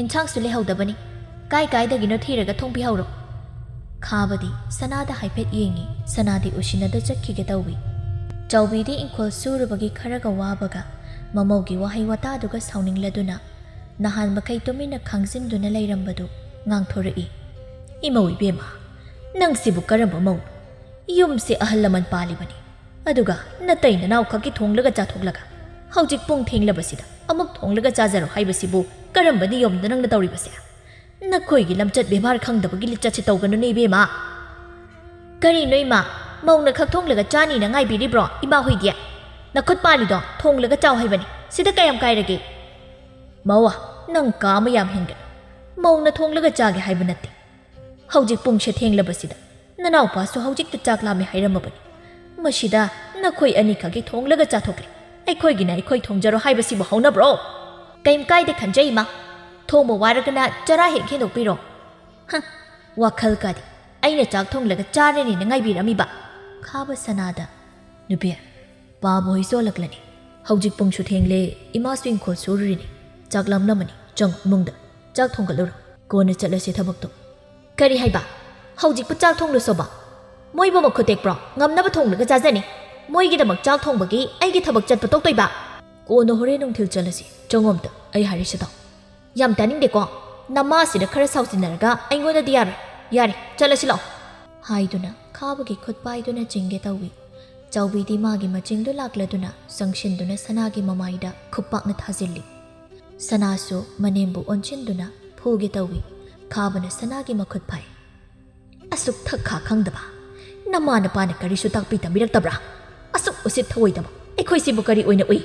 ꯏꯟꯁꯥꯡꯁꯨ ꯂꯩꯍꯧꯗꯕꯅꯤ꯫ ꯀꯥꯏ ꯀꯥꯏꯗꯒꯤꯅꯣ ꯊꯤꯔꯒ ꯊꯣꯡꯕꯤꯍꯧꯔꯣ꯫" ꯈꯥꯕꯗꯤ ꯁꯅꯥꯗ ꯍꯥꯏꯐꯦꯠ ꯌꯦꯡꯉꯤ꯫ ꯁꯅꯥꯗꯤ ꯎꯁꯤꯟꯅꯗ ꯆꯠꯈꯤꯒꯦ ꯇꯧꯏ꯫ ꯆꯥꯎꯕꯤꯗꯤ ꯏꯪꯈꯣꯜ ꯁꯨꯔꯨꯕꯒꯤ ꯈꯔꯒ ꯋꯥꯕꯒ ꯃꯃꯧꯒꯤ ꯋꯥꯍꯩ ꯋꯥꯇꯥꯗꯨꯒ ꯁꯥꯎꯅꯤꯡꯂꯗꯨꯅ ꯅꯍꯥꯟ ꯃꯈꯩ ꯇꯨꯃꯤꯟꯅ ꯈꯥꯡꯖꯤꯟꯗꯨꯅ ꯂꯩꯔꯝꯕꯗꯨ ꯉꯥꯡꯊꯣꯔꯛꯏ꯫ "ꯏꯃꯧ ꯏꯕꯦꯝꯃ, ꯅꯪꯁꯤꯕꯨ ꯀꯔꯝꯕ ꯃꯧꯅꯣ? ꯌꯨꯝꯁꯦ ꯑꯍꯜ ꯂꯃꯟ ꯄꯥꯜꯂꯤꯕꯅꯤ꯫ ꯑꯗꯨꯒ ꯅꯇꯩ ꯅꯅꯥꯎ ꯈꯛꯀꯤ ꯊꯣꯡꯂꯒ ꯆꯥꯊꯣꯛꯂꯒ ꯍꯧꯖꯤꯛ ꯄꯨꯡ ꯊꯦꯡꯂꯕꯁꯤꯗ ꯑꯃꯨꯛ ꯊꯣꯡꯂꯒ ꯆꯥꯖꯔꯣ ꯍꯥꯏꯕꯁꯤꯕꯨ ꯀꯔꯝꯕ ꯅꯤꯌꯣꯝꯗ ꯅꯪꯅ ꯇꯧꯔꯤꯕꯁꯦ? ꯅꯈꯣꯏꯒꯤ ꯂꯝꯆꯠ ꯕꯦꯕꯥꯔ ꯈꯪꯗꯕꯒꯤ ꯂꯤꯆꯠꯁꯦ ꯇꯧꯒꯅꯨꯅꯦ ꯏꯕꯦꯝꯃ꯫" "ꯀꯔꯤꯅꯣ ꯏꯃꯥ? ꯃꯧꯅ ꯈꯛ ꯊꯣꯡꯂꯒ ꯆꯥꯅꯤꯅ ꯉꯥꯏꯕꯤꯔꯤꯕ꯭ꯔꯣ ꯏꯃꯥ ꯍꯣꯏꯗꯤ? ꯅꯈꯨꯠ ꯄꯥꯜꯂꯤꯗꯣ ꯊꯣꯡꯂꯒ ꯆꯥꯎ ꯍꯥꯏꯕꯅꯤ꯫ ꯁꯤꯗ ꯀꯌꯥꯝ ꯀꯥꯏꯔꯒꯦ?" "ꯃꯧꯋꯥ, ꯅꯪ ꯀꯥ ꯑꯃ ꯌꯥꯝ ꯍꯦꯟꯒꯅꯨ꯫ ꯃꯧꯅ ꯊꯣꯡꯂꯒ ꯆꯥꯒꯦ ꯍꯥꯏꯕ ꯅꯠꯇꯦ꯫ ꯍꯧꯖꯤꯛ ꯄꯨꯡꯁꯦ ꯊꯦꯡꯂꯕꯁꯤꯗ ꯅꯅꯥꯎꯄꯥꯁꯨ ꯍꯧꯖꯤꯛꯇ ꯆꯥꯛ ꯂꯥꯝꯃꯦ ꯍꯥꯏꯔꯝꯃꯕꯅꯤ꯫ ꯃꯁꯤꯗ ꯅꯈꯣꯏ ꯑꯅꯤꯈꯛꯀꯤ ꯊꯣꯡꯂꯒ ꯆꯥꯊꯣꯛꯂꯦ꯫ ꯑꯩꯈꯣꯏꯒꯤꯅ ꯑꯩꯈꯣꯏ ꯊꯣꯡꯖꯔꯣ ꯍꯥꯏꯕꯁꯤꯕꯨ ꯍꯧꯅꯕ꯭ꯔꯣ?" "ꯀꯩꯝ ꯀꯥꯏꯗꯦ ꯈꯟꯖꯩ ꯏꯃꯥ꯫ ꯊꯣꯡꯕ ꯋꯥꯔꯒꯅ ꯆꯔꯥ ꯍꯦꯛ ꯍꯦꯟꯗꯣꯛꯄꯤꯔꯣ꯫" "ꯍ, ꯋꯥꯈꯜ ꯀꯥꯗꯤ꯫ ꯑꯩꯅ ꯆꯥꯛ ꯊꯣꯡꯂꯒ ꯆꯥꯔꯅꯤꯅ ꯉꯥꯏꯕꯤꯔꯝꯃꯤꯕ꯫" ꯈꯥꯕ ꯁꯅꯥꯗ, "ꯅꯨꯄꯤ, ꯄꯥꯕ ꯍꯣꯏ ꯆꯣꯜꯂꯛꯂꯅꯤ꯫ ꯍꯧꯖꯤꯛ ꯄꯨꯡꯁꯨ ꯊꯦꯡꯂꯦ, ꯏꯃꯥꯁꯨ ꯏꯪꯈꯣꯜ ꯁꯨꯔꯨꯔꯤꯅꯤ꯫ ꯆꯥꯛ ꯂꯥꯝꯂꯝꯃꯅꯤ, ꯆꯪꯉꯨ ꯏꯃꯨꯡꯗ꯫ ꯆꯥꯛ ꯊꯣꯡꯒꯠꯂꯨꯔꯣ꯫ ꯀꯣꯟꯅ ꯆꯠꯂꯁꯤ ꯊꯕꯛꯇꯣ꯫" "ꯀꯔꯤ ꯍꯥꯏꯕ? ꯍꯧꯖꯤꯛꯄꯨ ꯆꯥꯛ ꯊꯣꯡꯂꯨꯁꯣꯕ? ꯃꯣꯏꯕꯨ ꯃꯈꯨꯠ ꯇꯦꯛꯄ꯭ꯔꯣ? ꯉꯝꯅꯕ ꯊꯣꯡꯂꯒ ꯆꯥꯖꯅꯤ꯫ ꯃꯣꯏꯒꯤꯗꯃꯛ ꯆꯥꯛ ꯊꯣꯡꯕꯒꯤ ꯑꯩꯒꯤ ꯊꯕꯛ ꯆꯠꯄ ꯇꯣꯛꯇꯣꯏꯕ?" "ꯀꯣꯟꯅ ꯍꯣꯔꯦꯟ ꯅꯨꯡꯊꯤꯜ ꯆꯠꯂꯁꯤ꯫ ꯆꯪꯉꯣ ꯑꯝꯇ, ꯑꯩ ꯍꯥꯏꯔꯤꯁꯤ ꯇꯥꯎ꯫" "ꯌꯥꯝ ꯇꯥꯅꯤꯡꯗꯦꯀꯣ꯫ ꯅꯃꯥꯁꯤꯗ ꯈꯔ ꯁꯥꯎꯁꯤꯟꯅꯔꯒ ꯑꯩꯉꯣꯟꯗꯗꯤ ꯌꯥꯔꯣꯏ꯫ ꯌꯥꯔꯦ, ꯆꯠꯂꯁꯤ ꯂꯥꯛꯑꯣ꯫" ꯍꯥꯏꯗꯨꯅ ꯈꯥꯕꯒꯤ ꯈꯨꯠ ꯄꯥꯏꯗꯨꯅ ꯆꯤꯡꯒꯦ ꯇꯧꯏ꯫ ꯆꯥꯎꯕꯤꯗꯤ ꯃꯥꯒꯤ ꯃꯆꯤꯡꯗꯨ ꯂꯥꯛꯂꯗꯨꯅ ꯆꯪꯁꯤꯟꯗꯨꯅ ꯁꯅꯥꯒꯤ ꯃꯃꯥꯏꯗ ꯈꯨꯞꯄꯥꯛꯅ ꯊꯥꯖꯤꯜꯂꯤ꯫ ꯁꯅꯥꯁꯨ ꯃꯅꯦꯝꯕꯨ ꯑꯣꯟꯁꯤꯟꯗꯨꯅ ꯐꯨꯒꯦ ꯇꯧꯏ꯫ ꯈꯥꯕꯅ ꯁꯅꯥꯒꯤ ꯃꯈꯨꯠ ꯐꯥꯏ꯫ "ꯑꯁꯨꯛ ꯊꯛ ꯈꯥ ꯈꯪꯗꯕ! ꯅꯃꯥ ꯅꯄꯥꯅ ꯀꯔꯤꯁꯨ ꯇꯥꯛꯄꯤ ꯇꯝꯕꯤꯔꯛꯇꯕ꯭ꯔꯥ? ꯑꯁꯨꯛ ꯎꯁꯤꯠ ꯊꯑꯣꯏꯗꯕ ꯑꯩꯈꯣꯏꯁꯤꯕꯨ ꯀꯔꯤ ꯑꯣꯏꯅ ꯎꯏ?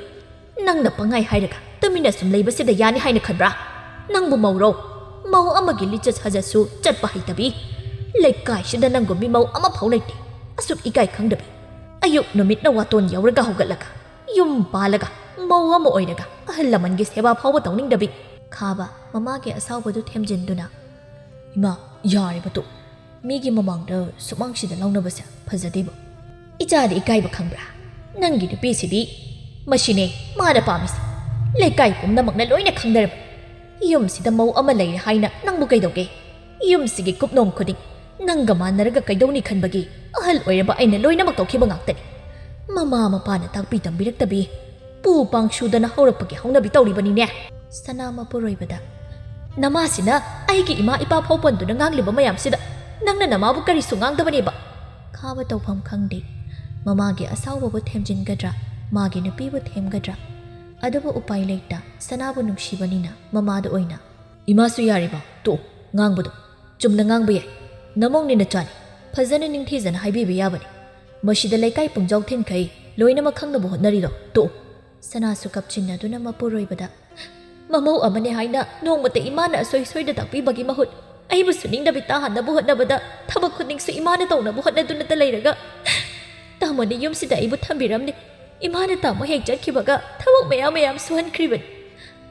ꯅꯪꯅ ꯄꯪꯍꯥꯏ ꯍꯥꯏꯔꯒ ꯇꯨꯃꯤꯟꯅ ꯁꯨꯝ ꯂꯩꯕꯁꯤꯗ ꯌꯥꯅꯤ ꯍꯥꯏꯅ ꯈꯟꯕ꯭ꯔꯥ? ꯅꯪꯕꯨ ꯃꯧꯔꯣ? ꯃꯧ ꯑꯃꯒꯤ ꯂꯤꯆꯠ ꯁꯥꯖꯠꯁꯨ ꯆꯠꯄ ꯍꯩꯇꯕꯤ꯫ ꯂꯩꯀꯥꯏꯁꯤꯗ ꯅꯪꯒꯨꯝꯕꯤ ꯃꯧ ꯑꯃꯐꯥꯎ ꯂꯩꯇꯦ꯫ ꯑꯁꯨꯛ ꯏꯀꯥꯏ ꯈꯪꯗꯕꯤ꯫ ꯑꯌꯨꯛ ꯅꯨꯃꯤꯠꯅ ꯋꯥꯇꯣꯟ ꯌꯧꯔꯒ ꯍꯧꯒꯠꯂꯒ ꯌꯨꯝ ꯄꯥꯜꯂꯒ ꯃꯧ ꯑꯃ ꯑꯣꯏꯔꯒ ꯑꯍꯜ ꯂꯃꯟꯒꯤ ꯁꯦꯕꯥ ꯐꯥꯎꯕ ꯇꯧꯅꯤꯡꯗꯕꯤ꯫ ꯈꯥꯕ ꯃꯃꯥꯒꯤ ꯑꯁꯥꯎꯕꯗꯨ ꯊꯦꯝꯖꯤꯟꯗꯨꯅ, "ꯏꯃꯥ, ꯌꯥꯔꯦꯕ ꯇꯣꯛ꯫ ꯃꯤꯒꯤ ꯃꯃꯥꯡꯗ ꯁꯨꯃꯥꯡꯁꯤꯗ ꯂꯥꯎꯅꯕꯁꯦ ꯐꯖꯗꯦꯕ꯫ ꯏꯆꯥꯗꯤ ꯏꯀꯥꯏꯕ ꯈꯪꯕ꯭ꯔꯥ? ꯅꯪꯒꯤ ꯅꯨꯄꯤꯁꯤꯗꯤ ꯃꯁꯤꯅꯦ ꯃꯥꯅ ꯄꯥꯝꯃꯤꯁꯦ꯫ ꯂꯩꯀꯥꯏ ꯄꯨꯝꯅꯃꯛꯅ ꯂꯣꯏꯅ ꯈꯪꯅꯔꯕꯅꯤ꯫ ꯌꯨꯝꯁꯤꯗ ꯃꯧ ꯑꯃ ꯂꯩꯔꯦ ꯍꯥꯏꯅ ꯅꯪꯕꯨ ꯀꯩꯗꯧꯒꯦ? ꯌꯨꯝꯁꯤꯒꯤ ꯀꯨꯞꯅꯣꯝ ꯈꯨꯗꯤꯡ ꯅꯪꯒ ꯃꯥꯟꯅꯔꯒ ꯀꯩꯗꯧꯅꯤ ꯈꯟꯕꯒꯤ ꯑꯍꯜ ꯑꯣꯏꯔꯕ ꯑꯩꯅ ꯂꯣꯏꯅꯃꯛ ꯇꯧꯈꯤꯕ ꯉꯥꯛꯇꯅꯤ꯫ ꯃꯃꯥ ꯃꯄꯥꯅ ꯇꯥꯛꯄꯤ ꯇꯝꯕꯤꯔꯛꯇꯕꯤ ꯄꯨ ꯄꯥꯡ ꯁꯨꯗꯅ ꯍꯧꯔꯛꯄꯒꯤ ꯍꯧꯅꯕꯤ ꯇꯧꯔꯤꯕꯅꯤꯅꯦ꯫" ꯁꯅꯥ ꯃꯄꯨꯔꯣꯏꯕꯗ, "ꯅꯃꯥꯁꯤꯅ ꯑꯩꯒꯤ ꯏꯃꯥ ꯏꯄꯥ ꯐꯥꯎ ꯄꯟꯗꯨꯅ ꯉꯥꯡꯂꯤꯕ ꯃꯌꯥꯝꯁꯤꯗ ꯅꯪꯅ ꯅꯃꯥꯕꯨ ꯀꯔꯤꯁꯨ ꯉꯥꯡꯗꯕꯅꯦꯕ?" ꯈꯥꯕ ꯇꯧꯐꯝ ꯈꯪꯗꯦ꯫ ꯃꯃꯥꯒꯤ ꯑꯁꯥꯎꯕꯕꯨ ꯊꯦꯝꯖꯤꯟꯒꯗ꯭ꯔꯥ, ꯃꯥꯒꯤ ꯅꯨꯄꯤꯕꯨ ꯊꯦꯝꯒꯗ꯭ꯔꯥ? ꯑꯗꯨꯕꯨ ꯎꯄꯥꯏ ꯂꯩꯇ, ꯁꯅꯥꯕꯨ ꯅꯨꯡꯁꯤꯕꯅꯤꯅ ꯃꯃꯥꯗ ꯑꯣꯏꯅ, "ꯏꯃꯥꯁꯨ ꯌꯥꯔꯦꯕ, ꯇꯣꯛꯑꯣ ꯉꯥꯡꯕꯗꯣ꯫ ꯆꯨꯝꯅ ꯉꯥꯡꯕ ꯌꯥꯏ꯫ ꯅꯃꯧꯅꯤ ꯅꯆꯥꯅꯤ꯫ ꯐꯖꯅ ꯅꯤꯡꯊꯤꯖꯅ ꯍꯥꯏꯕꯤꯕ ꯌꯥꯕꯅꯤ꯫ ꯃꯁꯤꯗ ꯂꯩꯀꯥꯏ ꯄꯨꯡꯖꯥꯎ ꯊꯤꯟꯈꯩ ꯂꯣꯏꯅꯃꯛ ꯈꯪꯅꯕ ꯍꯣꯠꯅꯔꯤꯗꯣ ꯇꯣꯛꯑꯣ꯫" ꯁꯅꯥꯁꯨ ꯀꯞꯁꯤꯟꯅꯗꯨꯅ ꯃꯄꯨꯔꯣꯏꯕꯗ, "ꯃꯃꯧ ꯑꯃꯅꯤ ꯍꯥꯏꯅ ꯅꯣꯡꯃꯇ ꯏꯃꯥꯅ ꯑꯁꯣꯏ ꯁꯣꯏꯗ ꯇꯥꯛꯄꯤꯕꯒꯤ ꯃꯍꯨꯠ ꯑꯩꯕꯨ ꯁꯨꯅꯤꯡꯗꯕꯤ ꯇꯥꯍꯟꯅꯕ ꯍꯣꯠꯅꯕꯗ ꯊꯕꯛ ꯈꯨꯗꯤꯡꯁꯨ ꯏꯃꯥꯅ ꯇꯧꯅꯕ ꯍꯣꯠꯅꯗꯨꯅꯇ ꯂꯩꯔꯒ ꯇꯥꯃꯣꯅ ꯌꯨꯝꯁꯤꯗ ꯑꯩꯕꯨ ꯊꯝꯕꯤꯔꯝꯗꯦ꯫ ꯏꯃꯥꯅ ꯇꯥꯃꯣ ꯍꯦꯛ ꯆꯠꯈꯤꯕꯒ ꯊꯕꯛ ꯃꯌꯥꯝ ꯃꯌꯥꯝ ꯁꯨꯍꯟꯈ꯭ꯔꯤꯕꯅꯤ꯫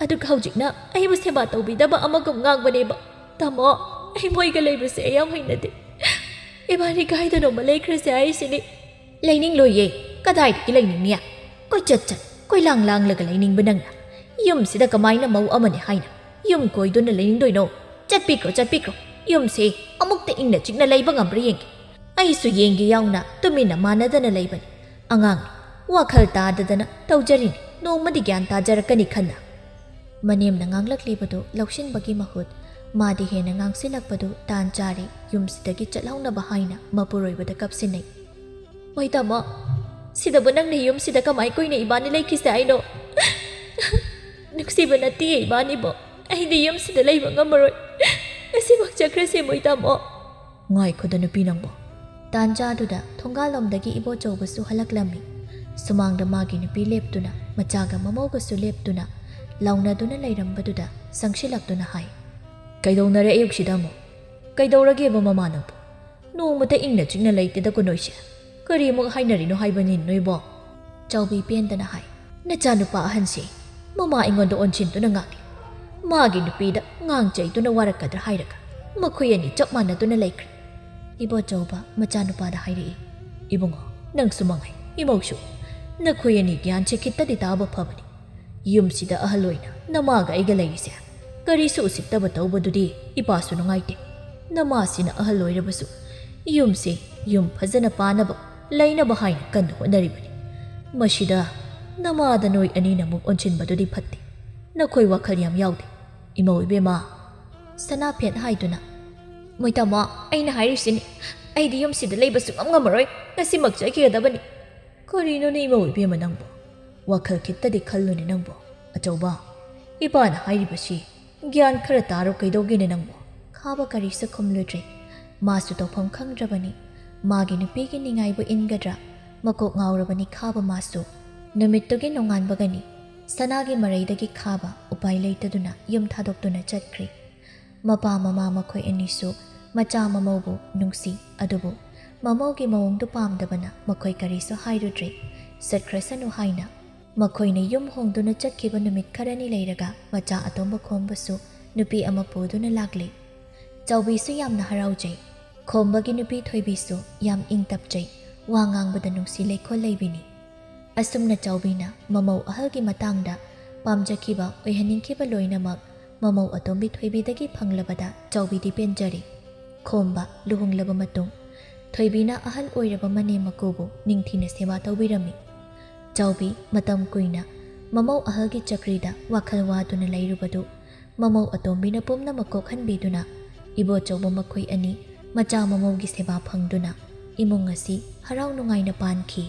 ꯑꯗꯨꯒ ꯍꯧꯖꯤꯛꯅ ꯑꯩꯕꯨ ꯁꯦꯕꯥ ꯇꯧꯕꯤꯗꯕ ꯑꯃꯒꯨꯝ ꯉꯥꯡꯕꯅꯦꯕ꯫ ꯇꯥꯃꯣ, ꯑꯩ ꯃꯣꯏꯒ ꯂꯩꯕꯁꯦ ꯑꯩ ꯌꯥꯝ ꯍꯩꯅꯗꯦ꯫ ꯏꯕꯥꯅꯤ ꯀꯥꯏꯗꯅꯣꯃ ꯂꯩꯈ꯭ꯔꯁꯦ ꯍꯥꯏꯁꯤꯅꯤ꯫" "ꯂꯩꯅꯤꯡꯂꯣꯏꯌꯦ꯫ ꯀꯗꯥꯏꯗꯒꯤ ꯂꯩꯅꯤꯡꯅꯤ? ꯀꯣꯏꯆꯠ ꯆꯠ, ꯀꯣꯏꯂꯥꯡ ꯂꯥꯡꯂꯒ ꯂꯩꯅꯤꯡꯕ ꯅꯪꯅ ꯌꯨꯝꯁꯤꯗ ꯀꯃꯥꯏꯅ ꯃꯧ ꯑꯃꯅꯤ ꯍꯥꯏꯅ ꯌꯨꯝ ꯀꯣꯏꯗꯨꯅ ꯂꯩꯅꯤꯡꯗꯣꯏꯅꯣ? ꯆꯠꯄꯤꯈ꯭ꯔꯣ, ꯆꯠꯄꯤꯈ꯭ꯔꯣ꯫ ꯌꯨꯝꯁꯦ ꯑꯃꯨꯛꯇ ꯏꯪꯅ ꯆꯤꯛꯅ ꯂꯩꯕ ꯉꯝꯕ꯭ꯔꯥ ꯌꯦꯡꯒꯦ꯫ ꯑꯩꯁꯨ ꯌꯦꯡꯒꯦ ꯌꯥꯎꯅ ꯇꯨꯃꯤꯟꯅ ꯃꯥꯟꯅꯗꯅ ꯂꯩꯕꯅꯤ꯫ ꯑꯉꯥꯡꯅꯤ, ꯋꯥꯈꯜ ꯇꯥꯗꯗꯅ ꯇꯧꯖꯔꯤꯅꯤ꯫ ꯅꯣꯡꯃꯗꯤ ꯒ꯭ꯌꯥꯟ ꯇꯥꯖꯔꯛꯀꯅꯤ ꯈꯟꯅ꯫" ꯃꯅꯦꯝꯅ ꯉꯥꯡꯂꯛꯂꯤꯕꯗꯨ ꯂꯧꯁꯤꯟꯕꯒꯤ ꯃꯍꯨꯠ ꯃꯥꯗꯤ ꯍꯦꯟꯅ ꯉꯥꯡꯁꯤꯜꯂꯛꯄꯗꯨ ꯇꯥꯟ ꯆꯥꯔꯦ꯫ ꯌꯨꯝꯁꯤꯗꯒꯤ ꯆꯠꯍꯧꯅꯕ ꯍꯥꯏꯅ ꯃꯄꯨꯔꯣꯏꯕꯗ ꯀꯞꯁꯤꯟꯅꯩ꯫ "ꯃꯣꯏ ꯇꯥꯃꯣ, ꯁꯤꯗꯕꯨ ꯅꯪꯅ ꯌꯨꯝꯁꯤꯗ ꯀꯃꯥꯏ ꯀꯨꯏꯅ ꯏꯕꯥꯅꯤ ꯂꯩꯈꯤꯁꯦ ꯍꯥꯏꯅꯣ? ꯅꯨꯡꯁꯤꯕ ꯅꯠꯇꯤꯌꯦ ꯏꯕꯥꯅꯤꯕꯣ꯫ ꯑꯩꯗꯤ ꯌꯨꯝꯁꯤꯗ ꯂꯩꯕ ꯉꯝꯃꯔꯣꯏ꯫ ꯉꯁꯤꯃꯛ ꯆꯠꯈ꯭ꯔꯁꯦ ꯃꯣꯏ ꯇꯥꯃꯣ꯫" "ꯉꯥꯏꯈꯣꯗ ꯅꯨꯄꯤ ꯅꯪꯕꯣ꯫" ꯇꯥꯟꯖꯥꯗꯨꯗ ꯊꯣꯡꯒꯥꯜꯂꯣꯝꯗꯒꯤ ꯏꯕꯣꯆꯧꯕꯁꯨ ꯍꯜꯂꯛꯂꯝꯃꯤ꯫ ꯁꯨꯃꯥꯡꯗ ꯃꯥꯒꯤ ꯅꯨꯄꯤ ꯂꯦꯞꯇꯨꯅ, ꯃꯆꯥꯒ ꯃꯃꯧꯒꯁꯨ ꯂꯦꯞꯇꯨꯅ ꯂꯥꯎꯅꯗꯨꯅ ꯂꯩꯔꯝꯕꯗꯨꯗ ꯆꯪꯁꯤꯜꯂꯛꯇꯨꯅ ꯍꯥꯏ, "ꯀꯩꯗꯧꯅꯔꯦ ꯑꯌꯨꯛꯁꯤꯗ ꯑꯃꯨꯛ? ꯀꯩꯗꯧꯔꯒꯦꯕ ꯃꯃꯥ ꯅꯪꯕꯨ? ꯅꯣꯡꯃꯇ ꯏꯪꯅ ꯆꯤꯛꯅ ꯂꯩꯇꯦꯗꯀꯣ ꯅꯣꯏꯁꯦ꯫ ꯀꯔꯤꯃꯨꯛ ꯍꯥꯏꯅꯔꯤꯅꯣ ꯍꯥꯏꯕꯅꯤ ꯅꯣꯏꯕꯣ?" ꯆꯥꯎꯕꯤ ꯄꯦꯟꯗꯅ ꯍꯥꯏ, "ꯅꯆꯥꯅꯨꯄꯥ ꯑꯍꯟꯁꯦ ꯃꯃꯥ ꯑꯩꯉꯣꯟꯗ ꯑꯣꯟꯁꯤꯟꯗꯨꯅ ꯉꯥꯡꯂꯤ꯫ ꯃꯥꯒꯤ ꯅꯨꯄꯤꯗ ꯉꯥꯡ ꯆꯩꯗꯨꯅ ꯋꯥꯔꯛꯀꯗ꯭ꯔꯥ ꯍꯥꯏꯔꯒ ꯃꯈꯣꯏ ꯑꯅꯤ ꯆꯞ ꯃꯥꯟꯅꯗꯨꯅ ꯂꯩꯈ꯭ꯔꯦ꯫ ꯏꯕꯣꯆꯧꯕ ꯃꯆꯥꯅꯨꯄꯥꯗ ꯍꯥꯏꯔꯛꯏ, "ꯏꯕꯨꯡꯉꯣ, ꯅꯪꯁꯨ ꯃꯉꯥꯏ, ꯏꯃꯧꯁꯨ, ꯅꯈꯣꯏ ꯑꯅꯤ ꯒ꯭ꯌꯥꯟꯁꯦ ꯈꯤꯇꯗꯤ ꯇꯥꯕ ꯐꯕꯅꯤ꯫ ꯌꯨꯝꯁꯤꯗ ꯑꯍꯜ ꯑꯣꯏꯅ ꯅꯃꯥꯒ ꯑꯩꯒ ꯂꯩꯔꯤꯁꯦ, ꯀꯔꯤꯁꯨ ꯎꯁꯤꯠꯇꯕ ꯇꯧꯕꯗꯨꯗꯤ ꯏꯄꯥꯁꯨ ꯅꯨꯡꯉꯥꯏꯇꯦ꯫ ꯅꯃꯥꯁꯤꯅ ꯑꯍꯜ ꯑꯣꯏꯔꯕꯁꯨ ꯌꯨꯝꯁꯤ ꯌꯨꯝ ꯐꯖꯅ ꯄꯥꯅꯕ, ꯂꯩꯅꯕ ꯍꯥꯏꯅ ꯀꯟꯅ ꯍꯣꯠꯅꯔꯤꯕꯅꯤ꯫ ꯃꯁꯤꯗ ꯅꯃꯥꯗ ꯅꯣꯏ ꯑꯅꯤꯅ ꯑꯃꯨꯛ ꯑꯣꯟꯁꯤꯟꯕꯗꯨꯗꯤ ꯐꯠꯇꯦ꯫ ꯅꯈꯣꯏ ꯋꯥꯈꯜ ꯌꯥꯝ ꯌꯥꯎꯗꯦ, ꯏꯃꯧ ꯏꯕꯦꯝꯃ꯫" ꯁꯅꯥ ꯐꯦꯠ ꯍꯥꯏꯗꯨꯅ, "ꯃꯣꯏ ꯇꯥꯃꯣ, ꯑꯩꯅ ꯍꯥꯏꯔꯤꯁꯤꯅꯤ, ꯑꯩꯗꯤ ꯌꯨꯝꯁꯤꯗ ꯂꯩꯕ ꯁꯨꯡꯉꯝ ꯉꯝꯃꯔꯣꯏ, ꯉꯁꯤꯃꯛ ꯆꯠꯈꯤꯒꯗꯕꯅꯤ꯫" "ꯀꯔꯤꯅꯣꯅꯦ ꯏꯃꯧ ꯏꯕꯦꯝꯃ ꯅꯪꯕꯣ? ꯋꯥꯈꯜ ꯈꯤꯇꯗꯤ ꯈꯜꯂꯨꯅꯦ ꯅꯪꯕꯣ꯫ ꯑꯆꯧꯕ, ꯏꯄꯥꯅ ꯍꯥꯏꯔꯤꯕꯁꯤ ꯒ꯭ꯌꯥꯟ ꯈꯔ ꯇꯥꯔꯣ, ꯀꯩꯗꯧꯒꯦꯅꯦ ꯅꯪꯕꯣ?" ꯈꯥꯕ ꯀꯔꯤꯁꯨ ꯈꯨꯝꯂꯨꯗ꯭ꯔꯦ꯫ ꯃꯥꯁꯨ ꯇꯧꯐꯝ ꯈꯪꯗ꯭ꯔꯕꯅꯤ꯫ ꯃꯥꯒꯤ ꯅꯨꯄꯤꯒꯤ ꯅꯤꯡꯉꯥꯏꯕꯨ ꯏꯟꯒꯗ꯭ꯔꯥ? ꯃꯀꯣꯛ ꯉꯥꯎꯔꯕꯅꯤ ꯈꯥꯕ ꯃꯥꯁꯨ꯫ ꯅꯨꯃꯤꯠꯇꯨꯒꯤ ꯅꯣꯡꯉꯥꯟꯕꯒꯅꯤ ꯁꯅꯥꯒꯤ ꯃꯔꯩꯗꯒꯤ ꯈꯥꯕ ꯎꯄꯥꯏ ꯂꯩꯇꯗꯨꯅ ꯌꯨꯝ ꯊꯥꯗꯣꯛꯇꯨꯅ ꯆꯠꯈ꯭ꯔꯦ꯫ ꯃꯄꯥ ꯃꯃꯥ ꯃꯈꯣꯏ ꯑꯅꯤꯁꯨ ꯃꯆꯥ ꯃꯃꯧꯕꯨ ꯅꯨꯡꯁꯤ, ꯑꯗꯨꯕꯨ ꯃꯃꯧꯒꯤ ꯃꯑꯣꯡꯗꯨ ꯄꯥꯝꯗꯕꯅ ꯃꯈꯣꯏ ꯀꯔꯤꯁꯨ ꯍꯥꯏꯔꯨꯗ꯭ꯔꯦ꯫ ꯆꯠꯈ꯭ꯔꯁꯅꯨ ꯍꯥꯏꯅ ꯃꯈꯣꯏꯅ ꯌꯨꯝ ꯍꯣꯡꯗꯨꯅ ꯆꯠꯈꯤꯕ ꯅꯨꯃꯤꯠ ꯈꯔꯅꯤ ꯂꯩꯔꯒ ꯃꯆꯥ ꯑꯇꯣꯝꯕ ꯈꯣꯝꯕꯁꯨ ꯅꯨꯄꯤ ꯑꯃ ꯄꯨꯗꯨꯅ ꯂꯥꯛꯂꯦ꯫ ꯆꯥꯎꯕꯤꯁꯨ ꯌꯥꯝꯅ ꯍꯔꯥꯎꯖꯩ꯫ ꯈꯣꯝꯕꯒꯤ ꯅꯨꯄꯤ ꯊꯣꯏꯕꯤꯁꯨ ꯌꯥꯝ ꯏꯪ ꯇꯞꯆꯩ, ꯋꯥ ꯉꯥꯡꯕꯗ ꯅꯨꯡꯁꯤ ꯂꯩꯈꯣꯜ ꯂꯩꯕꯤꯅꯤ꯫ ꯑꯁꯨꯝꯅ ꯆꯥꯎꯕꯤꯅ ꯃꯃꯧ ꯑꯍꯜꯒꯤ ꯃꯇꯥꯡꯗ ꯄꯥꯝꯖꯈꯤꯕ, ꯑꯣꯏꯍꯟꯅꯤꯡꯈꯤꯕ ꯂꯣꯏꯅꯃꯛ ꯃꯃꯧ ꯑꯇꯣꯝꯕꯤ ꯊꯣꯏꯕꯤꯗꯒꯤ ꯐꯪꯂꯕꯗ ꯆꯥꯎꯕꯤꯗꯤ ꯄꯦꯟꯖꯔꯦ꯫ ꯈꯣꯝꯕ ꯂꯨꯍꯣꯡꯂꯕ ꯃꯇꯨꯡ ꯊꯣꯏꯕꯤꯅ ꯑꯍꯜ ꯑꯣꯏꯔꯕ ꯃꯅꯦꯝ ꯃꯀꯨꯕꯨ ꯅꯤꯡꯊꯤꯅ ꯁꯦꯕꯥ ꯇꯧꯕꯤꯔꯝꯃꯤ꯫ ꯆꯥꯎꯕꯤ ꯃꯇꯝ ꯀꯨꯏꯅ ꯃꯃꯧ ꯑꯍꯜꯒꯤ ꯆꯀ꯭ꯔꯤꯗ ꯋꯥꯈꯜ ꯋꯥꯗꯨꯅ ꯂꯩꯔꯨꯕꯗꯨ ꯃꯃꯧ ꯑꯇꯣꯝꯕꯤꯅ ꯄꯨꯝꯅꯃꯛ ꯀꯣꯛꯍꯟꯕꯤꯗꯨꯅ ꯏꯕꯣꯆꯧꯕ ꯃꯈꯣꯏ ꯑꯅꯤ ꯃꯆꯥ ꯃꯃꯧꯒꯤ ꯁꯦꯕꯥ ꯐꯪꯗꯨꯅ ꯏꯃꯨꯡ ꯑꯁꯤ ꯍꯔꯥꯎ ꯅꯨꯡꯉꯥꯏꯅ ꯄꯥꯟꯈꯤ꯫